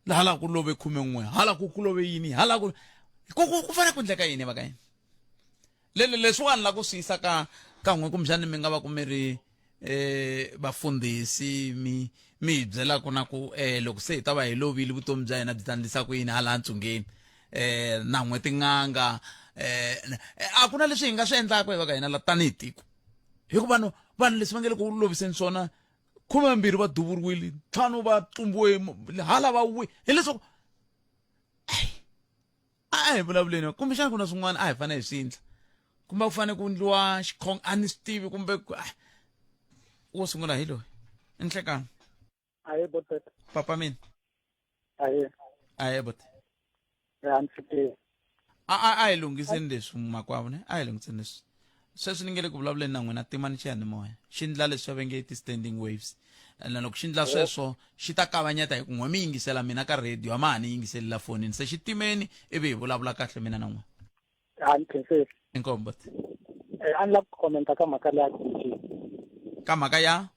Speaker 1: hala ku love 11 hala ku ku love yini hala ku ku ku fanele ku endleka yini va ka hina lele leswiwani la ku swi yisa ka ka n'we kumbexani mi nga va ku mi ri eh vafundhisi mi mi hi byelaka na ku eh loko se hi ta va hi lovile vutomi bya hina byi ta ndlisa ku yini hala ntsungeni eh na n'we tin'anga eh a ku na leswi hi nga swi endlaka hi va ka hina la tanihi tiko hikuva vanhu vanhu leswi va nge le ku loviseni swona 12 va duvuriwile ntlhanu va tlumbiwe hala va wi hileswaku a hi vulavuleni kumbexana ku na swin'wana a hi fanele hi swi endla kumbe ku fanele ku endliwa xikhong a ni swi tivi kumbe wo sungula hi loyi i nhlekani
Speaker 5: aye botet
Speaker 1: papa mina
Speaker 5: aye
Speaker 1: aye bote
Speaker 5: a ni swi tivi
Speaker 1: a a a hi lunghiseni leswi makwavo ne a hi lunghiseni leswi sweswi ni nge le ku vulavuleni na n'wina timani xiyanimoya xi ndla leswi va nge ti-standing waves ene loko xi ndla sweswo xi ta kavanyeta hi ku n'we mi yingisela mina ka radio a ma ha ni yingiseli la fonini se xi timeni ivi hi vulavula kahle mina na n'we
Speaker 5: a ni khenseli
Speaker 1: inkomu boti
Speaker 5: eh, a ni lava ku commenta ka mhaka leya commission
Speaker 1: ka mhaka ya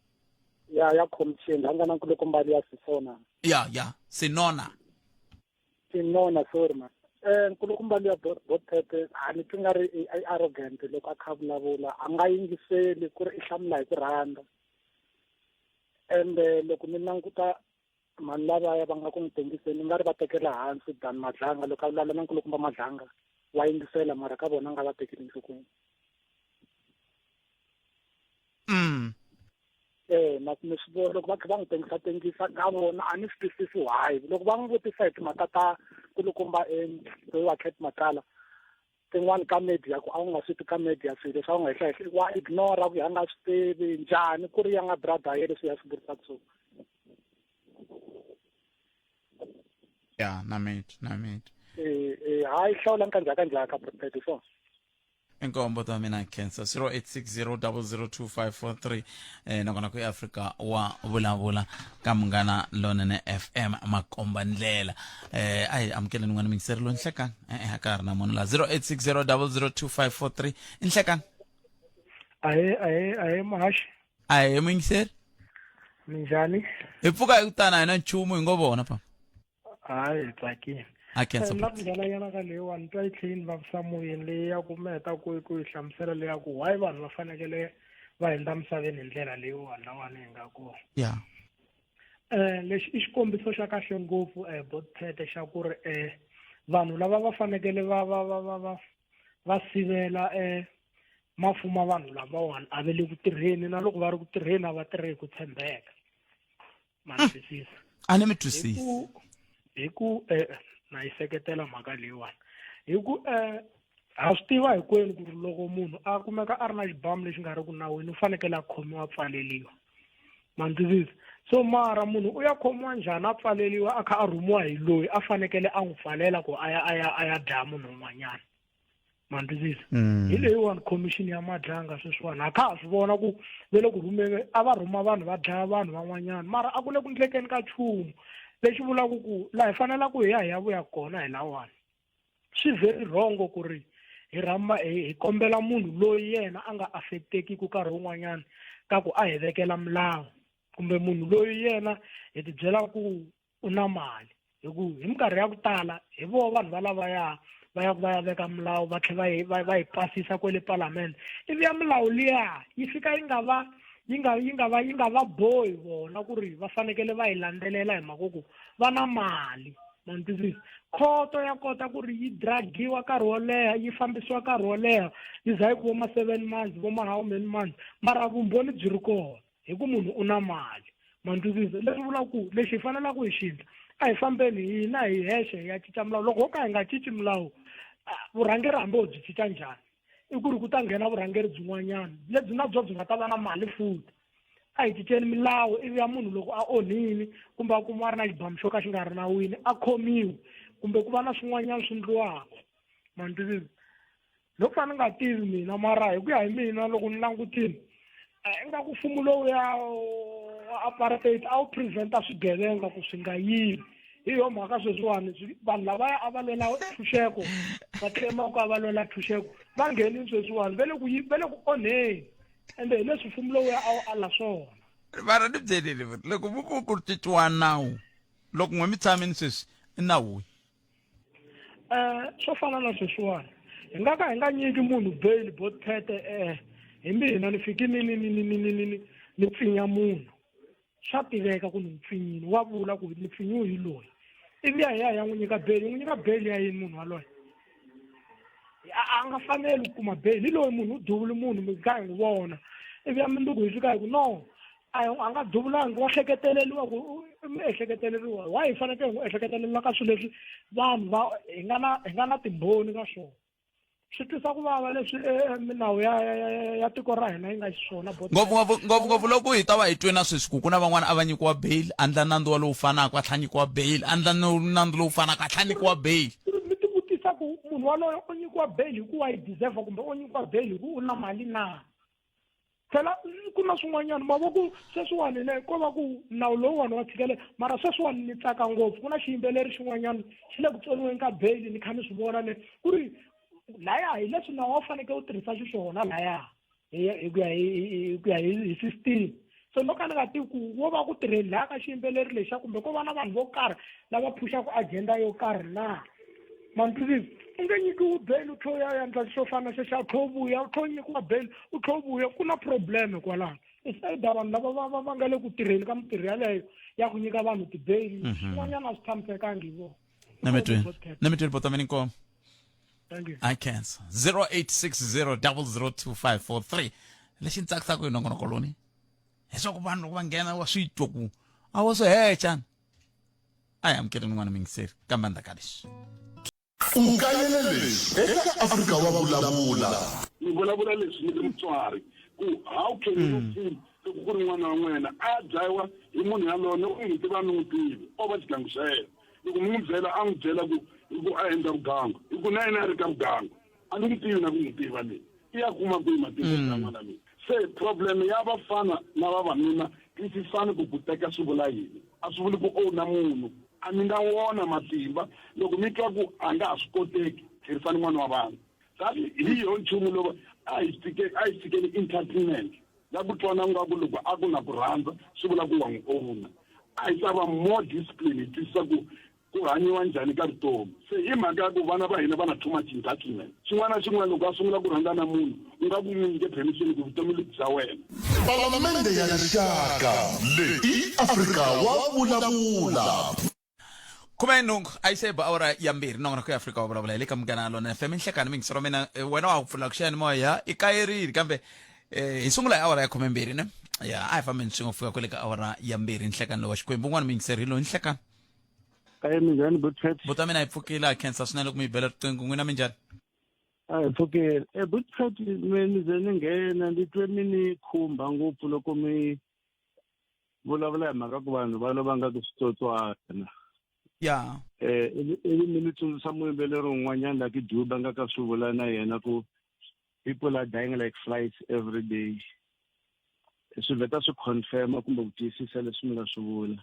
Speaker 5: ya ya commission la nga na nkulukumba ya sisona
Speaker 1: ya ya sinona
Speaker 5: Sinona sorry man eh nkulukumba luya Bothete a ni twi nga ri i arrogant loko a kha vulavula a nga yingiseli ku ri i hlamula hi ku rhandza ende loko ni languta mhani lavaya va nga ku n'wi tengiseni ni nga ri va tekela hansi Dan Madlanga loko a vulavula na nkulukumba Madlanga wa yingisela mara ka vona a nga va tekeli enhlokweni
Speaker 1: mm.
Speaker 5: Eh na ni swi vona loko va kha va n'wi tengisa tengisa ka vona a ni swi twisisi why loko va n'wi vutisa hi timhaka ta kulukumba loyi wa Cat Matlala tin'wani ka media ku a wu nga swi twi ka media swilo leswi a wu nga hehla hehla wa ignore ku ya nga swi tivi njhani ku ri ya nga brother ye leswi ya swi vurisaka swona.
Speaker 1: Ya na mit na mit.
Speaker 13: Eh eh hayi hlawula nkandzhaka ndzhaka Prophet so.
Speaker 1: Inkombo ta mina khensa 0860002543 eh nakona ku Afrika wa vulavula ka Munghana Lonene FM makomba ndlela eh a hi amukeleni n'wana mingiseri lo nhlekani eh a ka ha ri na munhu la 0860002543 nhlekani.
Speaker 14: Ahe ahe ahe muhaxi.
Speaker 1: Ahe muyingiseri.
Speaker 14: Minjhani?
Speaker 1: Hi pfuka hi ku tana hi na nchumu hi ngo vona pa.
Speaker 14: Hayi hi tsakile.
Speaker 1: A khensa.
Speaker 14: Na ku nghena nyana ka leyiwani twa yi tlhe yi ni vavisa moyeni leyi ya ku mi heta ku ku yi hlamusela leya ku why vanhu va fanekele va hundza misaveni hi ndlela leyiwani lawani hi nga kona.
Speaker 1: Yeah.
Speaker 14: Eh lexi i xikombiso xa kahle ngopfu eh Botphete xa ku ri eh vanhu lava va fanekele va va va va va va sivela eh mafumo vanhu lavawani a va le ku tirheni na loko va ri ku tirheni a va tirhi hi ku tshembeka ma ni twisisa.
Speaker 1: A ni mi twisisi.
Speaker 14: Hi ku eh na yi seketela mhaka leyiwani hi ku eh ha swi tiva hinkwenu ku ri loko munhu a kumeka a ri na xibamu lexi nga ri ku nawini u fanekele a khomiwa a pfaleliwa ma ni twisisa. So mara munhu u ya khomiwa njhani a pfaleliwa a kha a rhumiwa hi loyi a fanekele a n'wi pfalela ku a ya a ya a ya dlaya munhu un'wanyana ma ni twisisa. Hi leyiwani commission ya Madlanga sweswiwani ha kha ha swi vona ku ve le ku rhumeni a va rhuma vanhu va dlaya vanhu van'wanyana mara a ku le ku ndlekeni ka nchumu lexi vulaka ku laha hi fanelaka hi ya hi ya vuya kona hi lawani. Swi very wrong ku ri hi rhamba hi kombela munhu loyi yena a nga affectekiki nkarhi wun'wanyana ka ku a hi vekela milawu kumbe munhu loyi yena hi tibyela ku u na mali hi ku hi minkarhi ya ku tala hi voho vanhu va lavaya va ya va ya veka milawu va tlhela va yi va va yi pasisa kwele palamende ivi ya milawu liya yi fika yi nga va yi nga yi nga va yi nga va bohi vona ku ri va fanekele va yi landzelela hi mhaka ku va na mali ma ni twisisa. Khoto ya kota ku ri yi dragiwa nkarhi wo leha yi fambisiwa nkarhi wo leha yi za yi ku vo ma 7 months vo ma how many months mara vumbhoni byi ri kona hi ku munhu u na mali ma ni twisisa. Leswi vulaka ku lexi hi fanelaka hi xi endla a hi fambeni hina hi hexe hi ya cinca milawu loko ho ka hi nga cinci milawu vurhangeri hambi ho byi cinca njhani i ku ri ku ta nghena vurhangeri byin'wanyana lebyi na byo byi nga ta va na mali futhi. A hi cinceni milawu ivi ya munhu loko a onhile kumbe a kumiwa a ri na xibamu xo ka xi nga ri nawini a khomiwi kumbe ku va na swin'wanyana swi ndliwaka ma ni twisisa. No ka ni nga tivi mina mara hi ku ya hi mina loko ni langutile ingaku mfumo lowuya wa apartheid a wu prevent-a swigevenga ku swi nga yivi hi yo mhaka sweswiwani vanhu lavaya a va lwela ntshunxeko va claim-a ku a va lwela ntshunxeko va nghenile sweswiwani va le ku va le ku onheni ende hi leswi mfumo lowuya a wu ala swona.
Speaker 1: Mara ni byelile loko mi ku ku cinciwa nawu loko n'we mi tshamini sweswi i nawu wihi?
Speaker 14: Swo fana na sweswiwani hi nga ka hi nga nyiki munhu bail Botphete hi mina ni fiki ni ni ni ni ni ni ni ni pfinya munhu swa tiveka ku ni n'wi pfinyile wa vula ku ni pfinyiwe hi loyi ivi ya hi ya hi ya n'wi nyika bail n'wi nyika bail ya yini munhu waloye a nga faneli ku kuma bail hi loyi munhu u duvule munhu mi kha hi n'wi vona ivi ya mundzuku hi fika hi ku no a a nga duvulangi wa hleketeleriwa ku mi ehleketeleriwa why hi fanekele hi n'wi ehleketelela ka swilo leswi vanhu va hi nga na hi nga na timbhoni ka swona swi twisa ku vava leswi milawu ya ya ya ya tiko ra hina yi nga xiswona
Speaker 1: ngopfu ngopfu ngopfu ngopfu loko hi ta va hi twe na sweswi ku ku na van'wana a va nyikiwa bail a ndla nandzu wa lowu fanaka a tlhela nyikiwa bail a ndla nandzu lowu fanaka a tlhela nyikiwa bail
Speaker 14: mi ti vutisa ku munhu waloye u nyikiwa bail hi ku wa yi deserve kumbe u nyikiwa bail hi ku u na mali na Phela ku na swin'wanyana ma vo ku sweswiwani ne ko va ku nawu lowuwani wa tshikelela mara sweswiwani ni tsaka ngopfu ku na xiyimbeleri xin'wanyana xi le ku tsoniweni ka bail ni kha ni swi vona ne ku ri laya hi leswi nawu a wu fanekele wu tirhisa xiswona laya hi ku ya hi ku ya hi system so no ka ni nga tivi ku wo va ku tirheni laya ka xiyimbeleri lexiya kumbe ko va na vanhu vo karhi lava phuxaka agenda yo karhi na ma ni twisisa u nge nyikiwi bail u tlhe u ya endla xo fana na xexa u tlhe u vuya u tlhe u nyikiwa bail u tlhe u vuya ku na problem kwalano it's either vanhu lava va va va nga le ku tirheni ka mintirho yaleyo ya ku nyika vanhu ti-bail swin'wanyana a swi tshamisekangi hi vona.
Speaker 1: Nametweni nametweni botameni inkomo.
Speaker 14: Thank you.
Speaker 1: I can't. 0860002543 lexi ni tsakisaka hi nongonoko loni leswaku vanhu loko va nghena wa swi twa ku a wo swi hecha a hi amukeleni n'wana mingiseri kambe endzhaku ka leswi.
Speaker 3: U kayele leswi eka Afrika wa Vulavula.
Speaker 15: Ni vulavula leswi ni ri mutswari ku how can you feel loko ku ri n'wana wa n'wena a dlayiwa hi munhu yaloye ni ku n'wi tiva a ni n'wi tivi o va xigangu xa yena. Loko mi n'wi byela a n'wi byela ku ku a endla vugangu hi ku na yena a ri ka vugangu a ni n'wi tivi na ku n'wi tiva mina i ya kuma kwihi matimba ya n'wana mina se problem ya vafana na vavanuna twisisani ku ku teka swi vula yini a swi vuli ku owna munhu a mi nga wona matimba loko mi twa ku a nga ha swi koteki tlherisani n'wana wa vanhu that hi yo nchumu lowu a hi tshike a hi tshikeni entertainment ya ku twana ngaku loko a ku na ku rhandza swi vula ku wa n'wi owna a hi ta va more discipline hi twisisa ku ku hanyiwa njhani ka vutomi se hi mhaka ya ku vana va hina va na too much entitlement xin'wana na xin'wana loko a sungula ku rhandza na munhu u nga ku n'wi nyike permission ku vutomi lebyi bya wena
Speaker 3: Palamende ya Rixaka leyi i Afrika wa vulavula.
Speaker 1: 18 a yi se ba awara ya mbirhi nongonoko ya afrika wa vulavula hi le ka munghana lona fm nhlekani mingisero wa mina eh, wena wa ha ku pfula ku xiyanimoya i kayerile kambe eh, hi sungula hi awara ya khomembirhi ne ya a hi fambeni swin'we ku fika kwale ka awara ya mbirhi nhlekani lowa xikwembu un'wana muyingiseri hi loyi nhlekani
Speaker 16: Kaye minjhani Butpet?
Speaker 1: Buta mina hi pfukile ha khensa swinene loko mi hi bela riqingho n'wina minjhani?
Speaker 16: A hi pfukile. E Butpet mi ni ze ni nghena ndzi twe mi ni khumba ngopfu loko mi vulavula hi mhaka ku vanhu va lova nga ku switsotswana.
Speaker 1: Ya.
Speaker 16: Eh ivi mi ni tsundzuxa muyimbeleri un'wanyana la ki Duba nga ka swi vula na yena ku people are dying like flies every day. Swi vheta swi confirm kumbe ku tiyisisa leswi mi nga swi vula.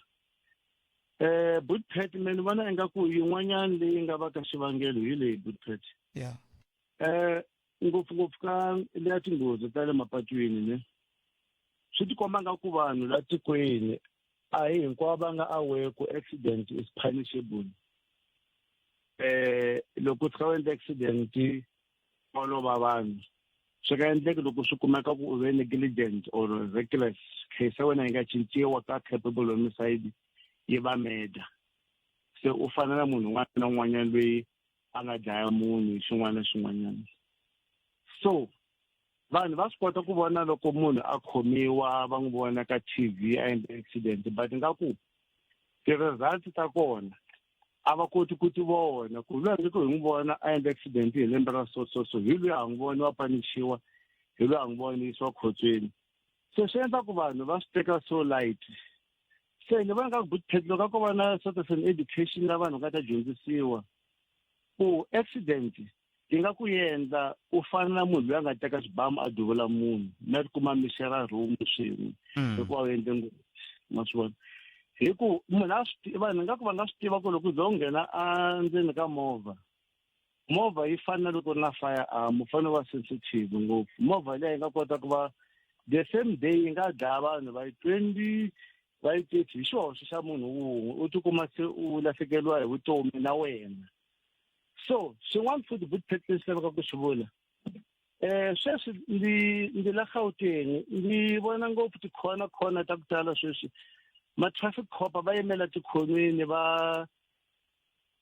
Speaker 16: Eh Bootpet me ni vona ingaku yin'wanyana leyi nga va ka xivangelo hi leyi Bootpet.
Speaker 1: Yeah.
Speaker 16: Eh ngopfungopfu ka leya tinghozi ta le mapatwini ne. Swi tikomba nga ku vanhu la tikweni a hi hinkwavo va nga aware ku accident is punishable. Eh loko u tshika u endla accident wa lova vanhu swi nga endleki loko swi kumeka ku u ve negligent or reckless case ya wena yi nga cinciwa ka capable homicide yi va murder se u fana na munhu un'wana na un'wanyana loyi a nga dlaya munhu hi xin'wana na xin'wanyana so vanhu va swi kota ku vona loko munhu a khomiwa va n'wi vona ka TV a endla accident but nga ku ti-results ta kona a va koti ku ti vona ku luya nge ku hi n'wi vona a endla accident hi lembe ra so so so hi luya ha n'wi voni wa panichiwa hi luya ha n'wi voni yisiwa khotsweni se swi endla ku vanhu va swi teka so light se ni vona nga ku good loko a ko va na sort of an education la vanhu nga ta dyondzisiwa ku accident yi nga ku endla u fana na munhu loyi a nga teka xibamu a duvula munhu na tikuma mi share room swin'we hikuva u endle nghozi ma swi vona hi ku munhu a swi vanhu nga ku va nga swi tiva ku loko u ze u nghena endzeni ka movha movha yi fana na loko ri na fire arm u fanele u va sensitive ngopfu movha liya yi nga kota ku va the same day yi nga dlaya vanhu va yi 20 va yi 30 hi xihoxo xa munhu wun'we u tikuma se u lahlekeriwa hi vutomi na wena so xin'wana futhi good lexi lavaka ku xi vula eh sweswi ndzi ndzi la Gauteng ndzi vona ngopfu tikhona khona ta ku tala sweswi ma-traffic cop va yimela tikhonweni va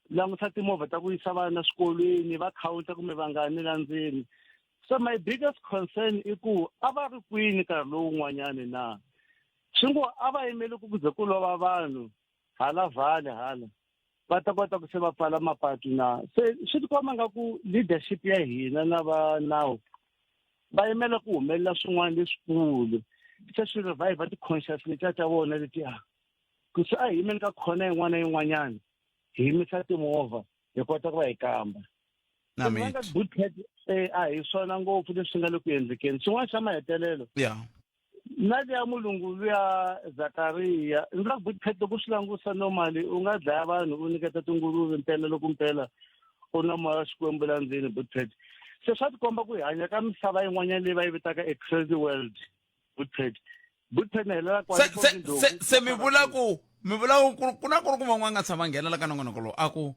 Speaker 16: langusa timovha ta ku yisa vana swikolweni va khawunta kumbe vangani la ndzeni so my biggest concern i ku a va ri kwini nkarhi lowun'wanyani na swi ngo a va yimeli ku ku ze ku lova vanhu hala vhale hala va ta kota ku se va pfala mapatu na se swi tikomba nga ku leadership ya hina na va nawu va yimela ku humelela swin'wana leswikulu se swi revive ti-conscious letiya ta vona letiya ku se a hi yimeni ka khona yin'wana na yin'wanyana hi yimisa timovha hi kota ku va hi kamba eh, a hi swona ngopfu leswi nga le ku endlekeni xin'wana xa mahetelelo
Speaker 1: yeah
Speaker 16: na liya mulungu luya zakariya ndzi nga ku loko swi langusa normally u nga dlaya vanhu u nyiketa tinguluve mpela loko mpela u na moya wa xikwembu la ndzeni butpet se swa tikomba ku hi hanya ka misava yin'wanyana leyi va yi vitaka a crazy world butpet butpet na helela
Speaker 1: kwale se se mi vula ku mi vula ku ku na ku ri ku van'wana nga tshama nghena la ka nongonoko lowu a ku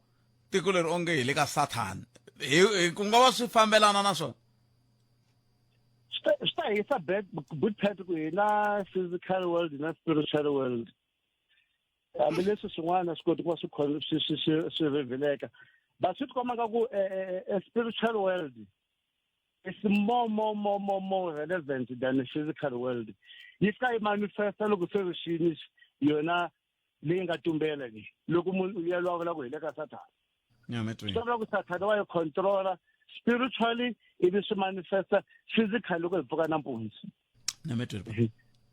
Speaker 1: tiko leri onge hi le ka sathana hi ku nga va swi fambelana na swona
Speaker 16: swi ta hisa good pet ku hi na physical world na spiritual world hambileswi swin'wana swi koti ku va swi swi swi swi revealeka but swi tikomba nga ku eh, eh, eh, spiritual world is more more more more more relevant than the physical world yi fika yi manifesta loko se ri xini yona leyi nga tumbela leyi loko munhu ya lwa vula ku hi le ka sathana swi vula ku sathana wa yi controla spiritually ivi swi manifesta physically loko hi pfuka nampundzu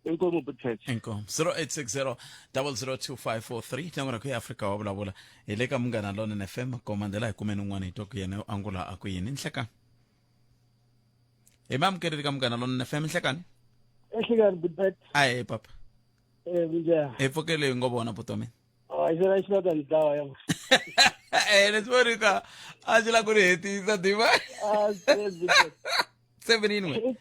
Speaker 16: Inkomu Buthet.
Speaker 1: Inkomu. 0860 002543 nambara ku ya Afrika wa vulavula. Hi le ka Munghana Lonene FM komandela hi kumeni un'wana hi twa ku yena u angula a ku yini nhlekani. Hi mamukeleli ka Munghana Lonene FM nhlekani.
Speaker 13: Ehlekani Buthet.
Speaker 1: Aye papa.
Speaker 13: Eh minjhani?
Speaker 1: Hi pfukele hi ngo vona buti mina.
Speaker 13: Hayi xi ra xi la ta ni dlaya ya.
Speaker 1: Eh leswi vona a xi la ku ri hetisa diva.
Speaker 13: Ah, Buthet.
Speaker 1: 7 yin'we.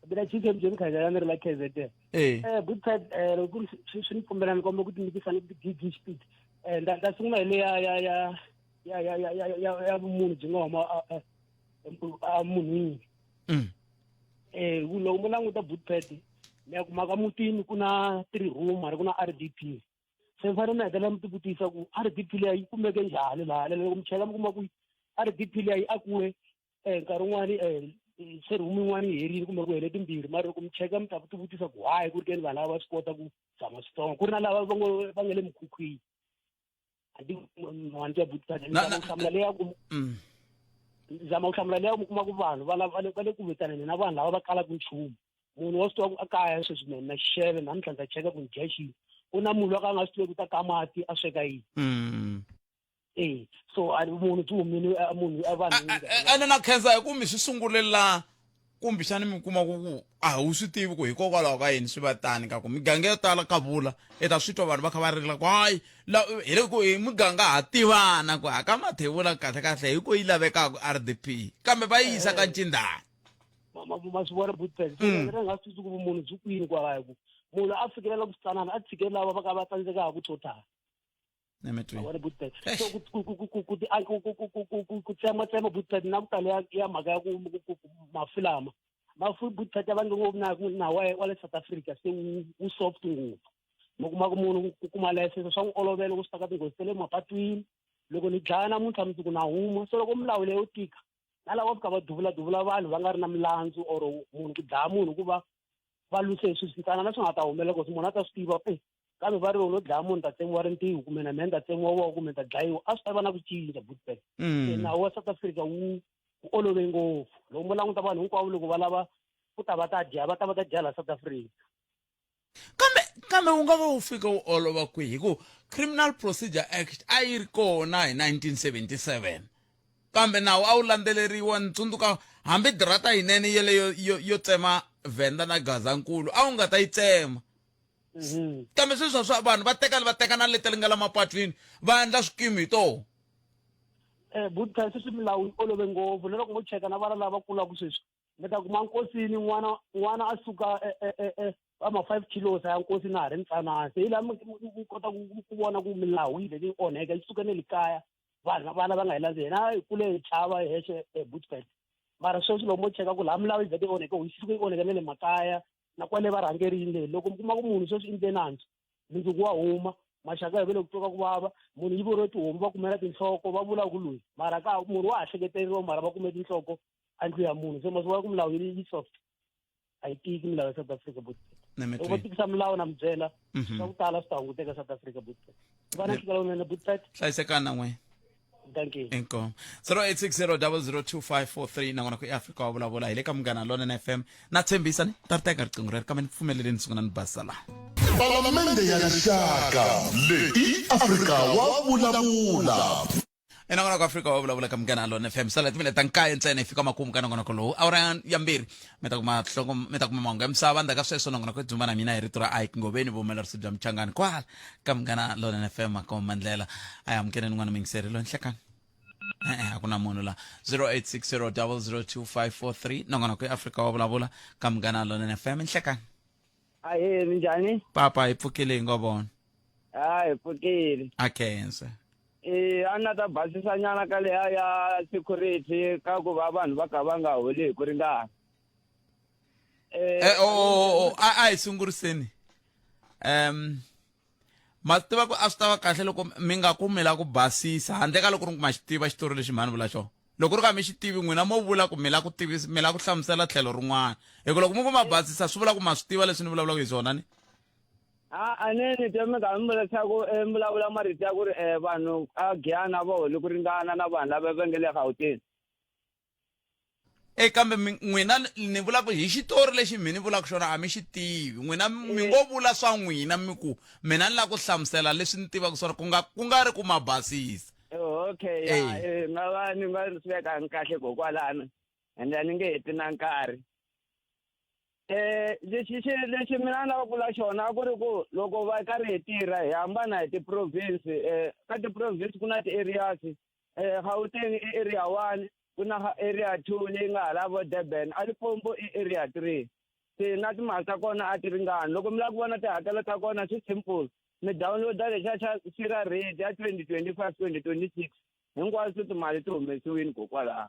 Speaker 13: Mina chief MJ Mkhazana ni ri la KZN.
Speaker 1: Eh.
Speaker 13: Eh Buthet eh loko ku ri swi swi ni pfumelela ni komba ku tinyikisa ni ti gg speed. Eh nda nda sungula hi le ya ya ya ya ya ya ya ya ya vumunhu byi nga huma a a munhwini. Eh ku loko mo languta Buthet mi ya kuma ka mutini ku na 3 room mara ku na RDP. Se mi fanele mi hetelela mi tivutisa ku RDP leyi yi kumeke njhani laha loko mi chela mi kuma ku RDP leyi yi akiwe eh nkarhi wun'wani eh se room yin'wana yi herile kumbe ku hele timbirhi mara loko mi cheka mi ta ti vutisa ku why ku ri keni vanhu lava va swi kota ku zama switsongo ku ri na lava va ngo va nga le mikhukhwini a ni twa zama ku hlamula leya ku zama ku hlamula leya mi kuma ku vanhu va lava va le ku vitaneni na vanhu lava va kalaka nchumu munhu wa swi tiva ku a kaya sweswi mina na xixeve namuntlha ndza cheka ku ni dya xini ku na munhu loyi a nga swi tivi ku ta ka mati a sweka yini Eh, so a munhu byi humile a munhu a vanhu
Speaker 1: ene na khensa hi ku mi swi sungule la kumbexani mi kuma ku ku a wu swi tivi ku hikokwalaho ka yini swi va tani ka ku miganga yo tala ka vula i ta swi twa vanhu va kha va rila ku hayi la hi le ku hi muganga ha tivana ku haka mathevula kahle kahle hi ku yi lavekaka RDP kambe va yi yisa ka ncindani
Speaker 13: ma swi vona butpet ri nga swi tivi ku vumunhu byi kwini kwalaho ku munhu a fikelela ku swi tsanana a tshike lava va ka va tsandzekaka ku total
Speaker 1: Wa
Speaker 13: ri so ku ku ku ku ku ku ku ku ku ku ku tsema tsema bootpad na ku tala ya ya mhaka ya ku ku ku mafu lama mafu bootpad ya vange ngopfu na na wa wa le South Africa se wu wu soft ngopfu mi kuma ku munhu ku kuma license swa n'wi olovela ku swi ta ka tinghozi ta le mapatwini loko ni dlaya namuntlha mundzuku na huma se loko milawu leyo tika na lava fika va duvula duvula vanhu va nga ri na milandzu or munhu ku dlaya munhu ku va va lwise hi swilo swintsanana swi nga ta humelela ku munhu a ta swi tiva e kambe va ri loko no dlaya munhu ta tsemiwa rintiho kumbe na mina ni ta tsemiwa voko kumbe ni ta dlayiwa a swi ta va na ku cinca bootback se nawu wa South Africa wu wu olove ngopfu loko mo languta vanhu hinkwavo loko va lava ku ta va ta dya va ta va ta dya laha South Africa
Speaker 1: kambe kambe wu nga va wu fika wu olova kwihi hi ku Criminal Procedure Act a yi ri kona hi 1977 kambe nawu a wu landzeleriwa ni tsundzuka hambi dirata yinene yeleyo yo, yo tsema vhenda na gazankulu a wu nga ta yi tsema kambe sweswi swa vanhu va teka va teka na leti nga la mapatwini va endla swikimi hi toho
Speaker 13: eh buti sweswi milawu yi olove ngopfu na loko mo cheka na vana lava kulaka sweswi mi ta kuma nkosini n'wana n'wana a suka va ma 5 kilos ya nkosini a ha ri ntsanana se hi laha mi kota ku vona ku milawu yi vhele yi onheka yi suka ne le kaya vanhu vana va nga hi landzi hina hi kule hi chava hi hexe bootbet mara sweswi loko mo cheka ku laha milawu yi vhete yi onheke yi suke yi onheke na le makaya na kwale varhangerini le loko mi kuma ku munhu sweswi i ndle nandzu mundzuku wa huma maxaka hi vele ku twa ku vava munhu yi vuriwe tihomu va kumela tinhloko va vula ku loyi mara ka munhu wa ha hleketeriwa mara va kume tinhloko a ndlu ya munhu se ma swi vona ku milawu yi soft a yi tiki milawu ya South Africa buti loko va tikisa milawu na mi byela swa ku tala swi ta hunguteka South Africa buti va na nhlekelo lowunene buti
Speaker 1: hlayisekani na n'wina
Speaker 13: thank you
Speaker 1: inkomu 0860002543 nakona ku eafrika wa vulavula hi le ka munghana lonene fm na tshembisa ni ta ri teka riqingho rero kambe ni pfumeleleni sungula ni basisa laha
Speaker 3: Palamende ya Rixaka leyi i Afrika wa vulavula.
Speaker 1: Enongonoko Afrika wa vulavula ka Munghana Lona FM sala timinete ta nkaye ntsena hi fika makumu ka nongonoko lowu awara ya mbirhi mi ta kuma hloko mi ta kuma mahungu ya misava ndzhaku ka sweswo nongonoko yi dzumba na mina hi rito ra Ike Ngoveni vuhumelerisi bya Mchangani kwala ka Munghana Lona FM makomba ndlela a hi amukeleni n'wana muyingiseri loyi nhlekani e-e a ku na munhu la 0860002543 nongonoko ya Afrika wa vulavula ka Munghana Lona FM nhlekani
Speaker 17: Ahee, minjhani?
Speaker 1: Papa hi pfukile hi ngo vona.
Speaker 17: Ha hi pfukile.
Speaker 1: A khensa.
Speaker 17: Eh, a na ta basisa nyana ka leya ya security ka ku va vanhu va ka va nga holi hi ku ringana.
Speaker 1: Eh, eh oh, oh, oh, a a hi sunguriseni. Ma swi tiva ku a swi ta va kahle loko mi nga ku mi la ku basisa handle ka loko ri ku ma xi tiva xitori lexi mhani vula xona loko ri ka mi xi tivi n'wina mo vula ku mi la ku tivisa mi la ku hlamusela tlhelo rin'wana hi ku loko mi ku ma basisa swi vula ku ma swi tiva leswi ni vulavulaka hi swona ni
Speaker 17: a a ni ni twe mi karhi mi vula leswaku mi vulavula marito ya ku ri vanhu a Giyani a va holi ku ringana na vanhu lava va nga le Gauteng.
Speaker 1: E kambe n'wina ni vula ku hi xitori lexi mi ni vulaka xona a mi xi tivi n'wina mi ngo vula swa n'wina mi ku mina ni lava ku hlamusela leswi ni tivaka swona ku nga ku nga ri ku ma basisa
Speaker 17: okay ya eh, nga va ni nga swi vekangi kahle kokwalano ende a ni nge heti na nkarhi eh lexi xi lexi mina ni lava ku vula xona a ku ri ku loko va karhi hi tirha hi hambana hi ti-province eh ka ti-province ku na ti-areas eh Gauteng i area 1 ku na area 2 leyi nga hala vo Durban a Limpopo i area 3 se na timali ta kona a ti ringani loko mi lava ku vona tihakelo ta kona swi simple mi downloada lexiya xa sira rate ya 2025 2026 hinkwaswo timali ti humesiwini kokwalaho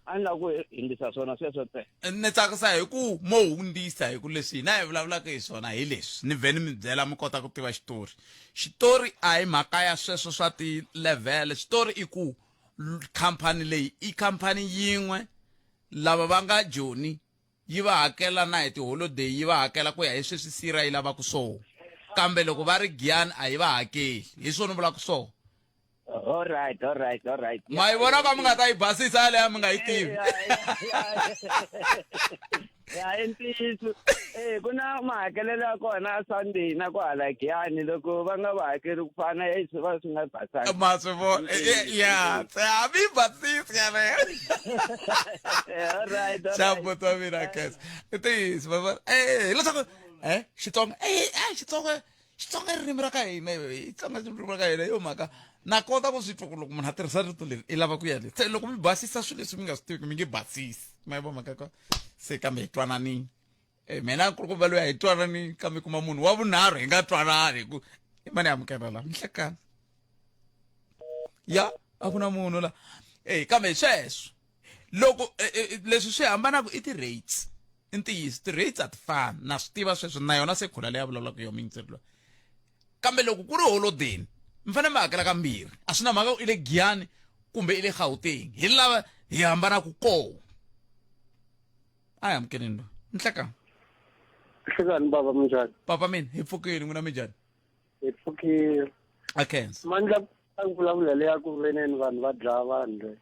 Speaker 17: a ni lava ku hundzisa swona sweswo ntsena
Speaker 1: ni tsakisa hi ku mo hundzisa hi ku leswi hina hi vulavulaka hi swona hi leswi ni vhe ni mi byela mi kota ku tiva xitori xitori a hi mhaka ya sweswo swa ti-level xitori i ku khampani leyi i khampani yin'we lava va nga joni yi va hakela na hi tiholodeyi yi va hakela ku ya hi sweswi sira yi lavaka swona kambe loko va ri giyani a yi va hakeli hi swona vulaka swona
Speaker 17: all right all right all right
Speaker 1: ma yi vona ka mi nga ta yi basisa yaleyo mi nga yi tivi
Speaker 17: ya i ntiyiso eh ku na mahakelelo ya kona a sunday na ku hala giyani loko va nga va hakeli ku fana e swi va swi nga basanga
Speaker 1: ma swi vona eh, eh, ya se a mi basisi yaleyo
Speaker 17: all right all
Speaker 1: xa
Speaker 17: right
Speaker 1: buti wa mina khensa i ntiyiso ma vona eh hileswaku eh xitsonga eh eh xitsonga Xitsonga i ririmi ra ka hina Xitsonga i ririmi ra ka hina yo mhaka na kota ku swi twa ku loko munhu a tirhisa rito leri i lava ku ya le se loko mi basisa swilo leswi mi nga swi tiviki mi nge basisi ma yi vo mhaka ka se kambe hi twananini eh, mina nkulukumba loyi a hi twananini kambe kuma munhu wa vunharhu hi nga twanani hi ku i mani amukela la mihlekani ya a ku na munhu la eh kambe sweswo loko eh, eh, leswi swi hambanaka i ti-rates i ntiyiso ti-rates a ti fani na swi tiva sweswo na yona se khula leyi a vulavulaka yo miyingiseri loyi kambe loko ku ri holodeni mi fanele mi hakela kambirhi a swi na mhaka ku i le giyani kumbe i le gauteng hi lava hi hambanaka kona a hi amukeleni loyi nhlekani
Speaker 18: Nhlekani baba minjhani?
Speaker 1: Papa mina hi pfukile n'wina minjhani?
Speaker 18: Hi pfukile.
Speaker 1: A khensa.
Speaker 18: Mandla a ku vulavula leya ku veneni vanhu va dlaya vanhu leyi.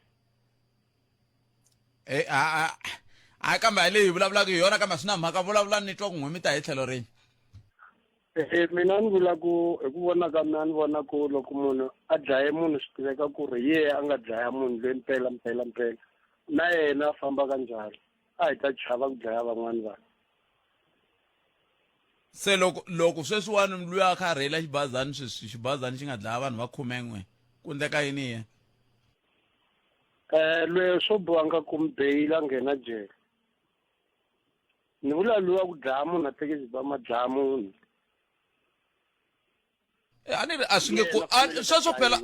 Speaker 1: Eh a a a kambe a leyi hi vulavulaka hi yona kambe a swi na mhaka vulavula ni twa ku n'we mi ta hi tlhelo rini.
Speaker 18: Eh mina ni vula ku hi ku vona ka mina ni vona ku loko munhu a dlaye munhu swi tiveka ku ri yena a nga dlaya munhu loyi mpela mpela mpela na yena a famba kanjalo a hi ta chava ku dlaya van'wani vanhu.
Speaker 1: Se loko loko sweswiwani luya a kha a rheyila xibazani sweswi xibazani xi nga dlaya vanhu va khumen'we ku endleka yini hi yena?
Speaker 18: Eh lweyo swo boha nga ku mi beyila nghena jele. Ni vula luwa ku dlaya munhu a teke xibamu a dlaya munhu.
Speaker 1: Eh, a ni ri a swi nge ko sweswo phela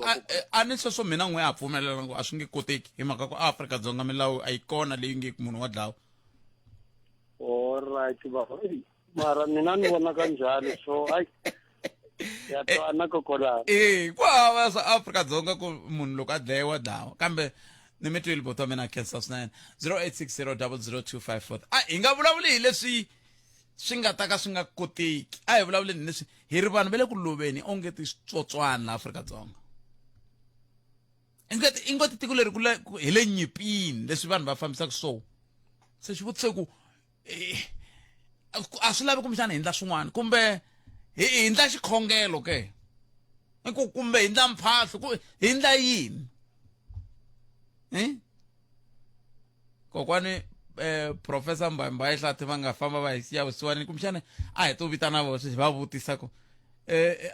Speaker 1: a ni sweswo mina n'we a pfumelela ku a swi nge koteki hi mhaka ku Afrika-Dzonga milawu a yi kona leyi nge munhu wa dlawa.
Speaker 18: Alright baba. Mara mina ni vona kanjalo so ai ya twana kokolana.
Speaker 1: Eh, ku hava swa Afrika-Dzonga ku munhu loko a dlayiwa dlawa kambe ni mi twile buti wa mina khensa swinene 08600025 a hi nga vulavuli hi leswi swi nga ta ka swi nga koteki a hi vulavuleni hi leswi hi ri vanhu va le ku loveni onge ti switsotswana la Afrika-Dzonga ingati ingati tiko leri ku hi le nyipini leswi vanhu va fambisaka so se xivutiso ku eh, a swi lavi kumbexana hi ndla swin'wana kumbe hi hi ndla xikhongelo ke i ku kumbe hi ndla mphahlo ku hi ndla yini eh kokwani eh professor Mbayimbayi Hlathi va nga famba va hi siya vusiwanini kumbexana a hi to vitana vo sweswi va vutisa ku eh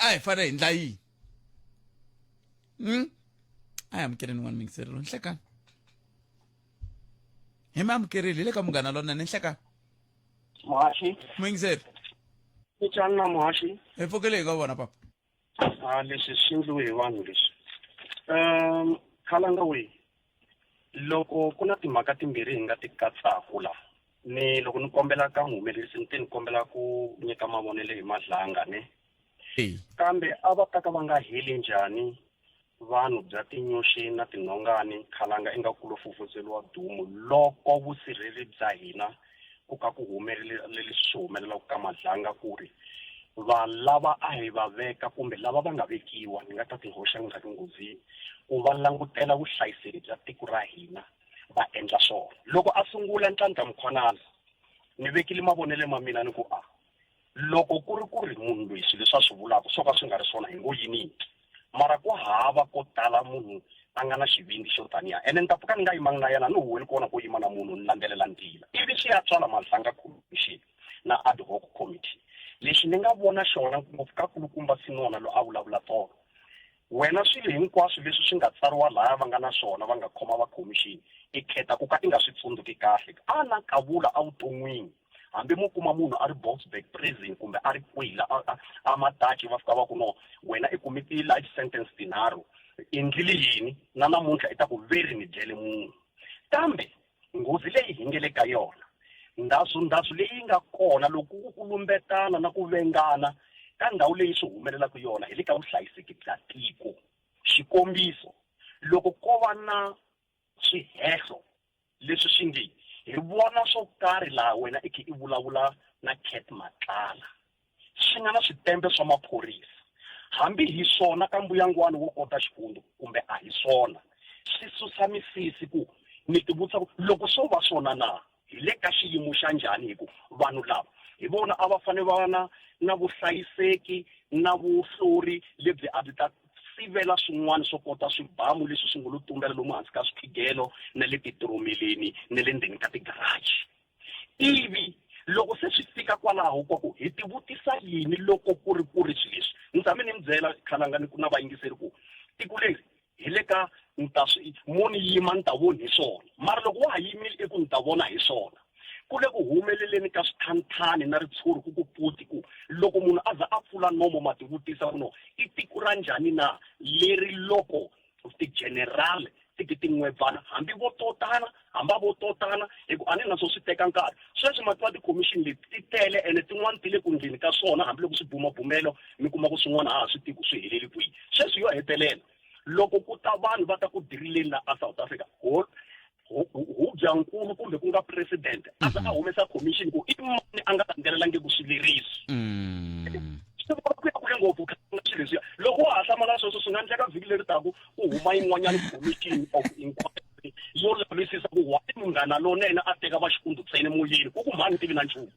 Speaker 1: a hi fanele hi ndla yini a hi amukeleni n'wana mingiselelo nhlekani hi mi amukerile hi le ka munghana lonene nhlekani
Speaker 19: muhaxi
Speaker 1: muyingiseri
Speaker 19: Minjhani na muhaxi
Speaker 1: hi pfukile hi ka vona papa
Speaker 19: a leswi swi endliwe hi vanhu leswi um khalanga we loko ku na timhaka timbirhi hi nga ti katsaku la ni loko ni kombela ka muhumelerisi ni te ni kombela ku nyika mavonelo hi madlanga ne kambe a va ta ka va nga heli njhani vanhu bya tinyoxi na tinhongani khalanga ingaku ku lo fufuzeriwa dumu loko vusirheli bya hina ku ka ku humelele leswi swi humelelaka ka Madlanga ku ri va lava a hi va veka kumbe lava va nga vekiwa ni nga ta ti hoxa ndzhaku nghozini ku va langutela vuhlayiseki bya tiko ra hina. va endla swona. Loko a sungula Nhlanhla Mkhwanazi ni vekile mavonelo ma mina ni ku a loko ku ri ku ri munhu loyi swilo leswi a swi vulaka swo ka swi nga ri swona hi ngo yini ke mara ku hava ko tala munhu a nga na xivindzi xo taniya ene ni ta pfuka ni nga yimangi na yena ni huhweni kona ko yima na munhu ni landzelela ntila ivi swi ya tswala Madlanga Commission na ad hoc committee lexi ni nga vona xona ngopfu ka kulukumba Sinona lo a vulavula tolo wena swilo hinkwaswo leswi swi nga tsariwa laya va nga na swona va nga khoma va commission i khetha ku ka i nga swi tsundzuki kahle a na kavula evuton'wini hambi mo kuma munhu a ri Boksburg prison kumbe a ri kwihi la a Matachi va fika va ku no wena i kume ti-life sentence tinharhu i ndlile yini na namuntlha i ta ku veri ni dlele munhu kambe nghozi leyi hi nge le ka yona ndhazundhazu leyi nga kona loko ku ku lumbetana na ku vengana ka ndhawu leyi swi humelelaka yona hi le ka vuhlayiseki bya tiko xikombiso loko ko va na swihehlo leswi swi nge hi vona swo karhi laha wena i khe i vulavula na Cat Matlala swi nga na switembe swa maphorisa hambi hi swona ka mbuyangwani wo kota xikundu kumbe a hi swona swi susa misisi ku ni tivutisa ku loko swo va swona na hi le ka xiyimo xa njhani hi ku vanhu lava hi vona a va fanele va va na na vuhlayiseki na vuhluri lebyi a byi ta sivela swin'wana swo kota swibamu leswi swi ngo lo tumbela lomu hansi ka swikhigelo na le titiromeleni na le ndzeni ka tigaraji ivi loko se swi fika kwalaho kwa ku hi tivutisa yini loko ku ri ku ri swilo leswi ni tshame ni mi byela khalanga ni ku na vayingiseri ku tiko leri hi le ka ni ta swi mo ni yima ni ta vona hi swona mara loko wa ha yimile i ku ni ta vona hi swona ku le ku humeleleni ka swithanthani na ritshuri ku ku puti ku loko munhu a za a pfula nomo ma tivutisa ku no i tiko ra njhani na leri loko ti-general ti ti tin'webvana hambi vo totana hambi a vo totana hi ku a ni na swo swi teka nkarhi sweswi ma tiva ti-commission leti ti tele ene tin'wani ti le ku ndleni ka swona hambiloko swibumabumelo mi kuma ku swin'wana a ha swi tivi ku swi heleli kwihi sweswi yo hetelela loko ku ta vanhu va ta ku dirileni la a South Africa hubyankulu kumbe ku nga president a za a humesa commission ku i mani a nga landzelelangiki swileriso swi va ku ya kule ngopfu na swilo leswiya loko wa ha hlamala sweswo swi nga endleka vhiki leri taku ku huma yin'wanyana commission of inquiry yo lavisisa ku why munghana lonene a teka va xikundu ntsena emoyeni ku ku mhani tivi na nchumu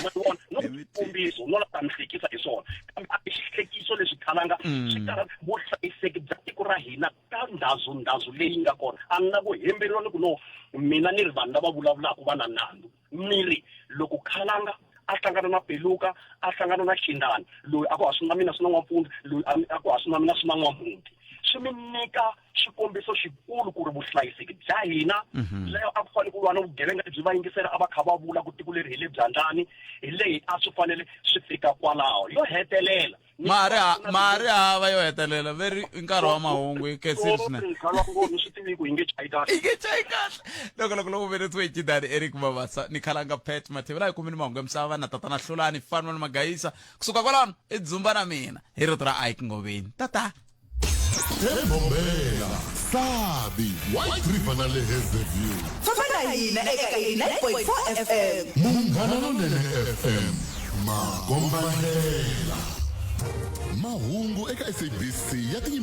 Speaker 19: ma vona no xikombiso no la ta mi hlekisa hi swona kambe a hi xihlekiso leswi khalanga swi karhala vuhlayiseki bya tiko ra hina ka ndhazundhazu leyi nga kona a ni na ku hemberiwa ni ku no mina ni ri vanhu lava vulavulaka va na nandzu ni ri loko khalanga a hlangana na peluka a hlangana na xindani loyi a ku ha swi na mina swi na n'wampfundla loyi a ku ha swi na mina swi na n'wamhunti swi mi nyika xikombiso xikulu ku ri vuhlayiseki bya hina leyo a ku fanele ku va na vugevenga lebyi va yingisela a va kha va vula ku tiko leri hi le byandlani hi leyi a swi fanele swi fika kwalaho yo hetelela
Speaker 1: mari mari hava yo hetelela veri i nkarhi wa mahungu yi khensile swinene
Speaker 19: ngoni swi tivi ku yi nge chayi kahle
Speaker 1: yi nge chayi kahle loko loko loko veletiwe hi Jidani Eric Mabasa ni khalanga Pat Mathebula hi kumini mahungu ya misava na tatana Hlulani Fanwani Magayisa kusuka kwalano i dzumba na mina hi rito ra Ike Ngoveni tata
Speaker 3: Embombela, Sabi, White River na le Hazyview.
Speaker 8: Famba na hina eka 89.4 FM.
Speaker 3: Munghana Lonene FM, makombandlela. Mahungu eka SABC ya tinyimela.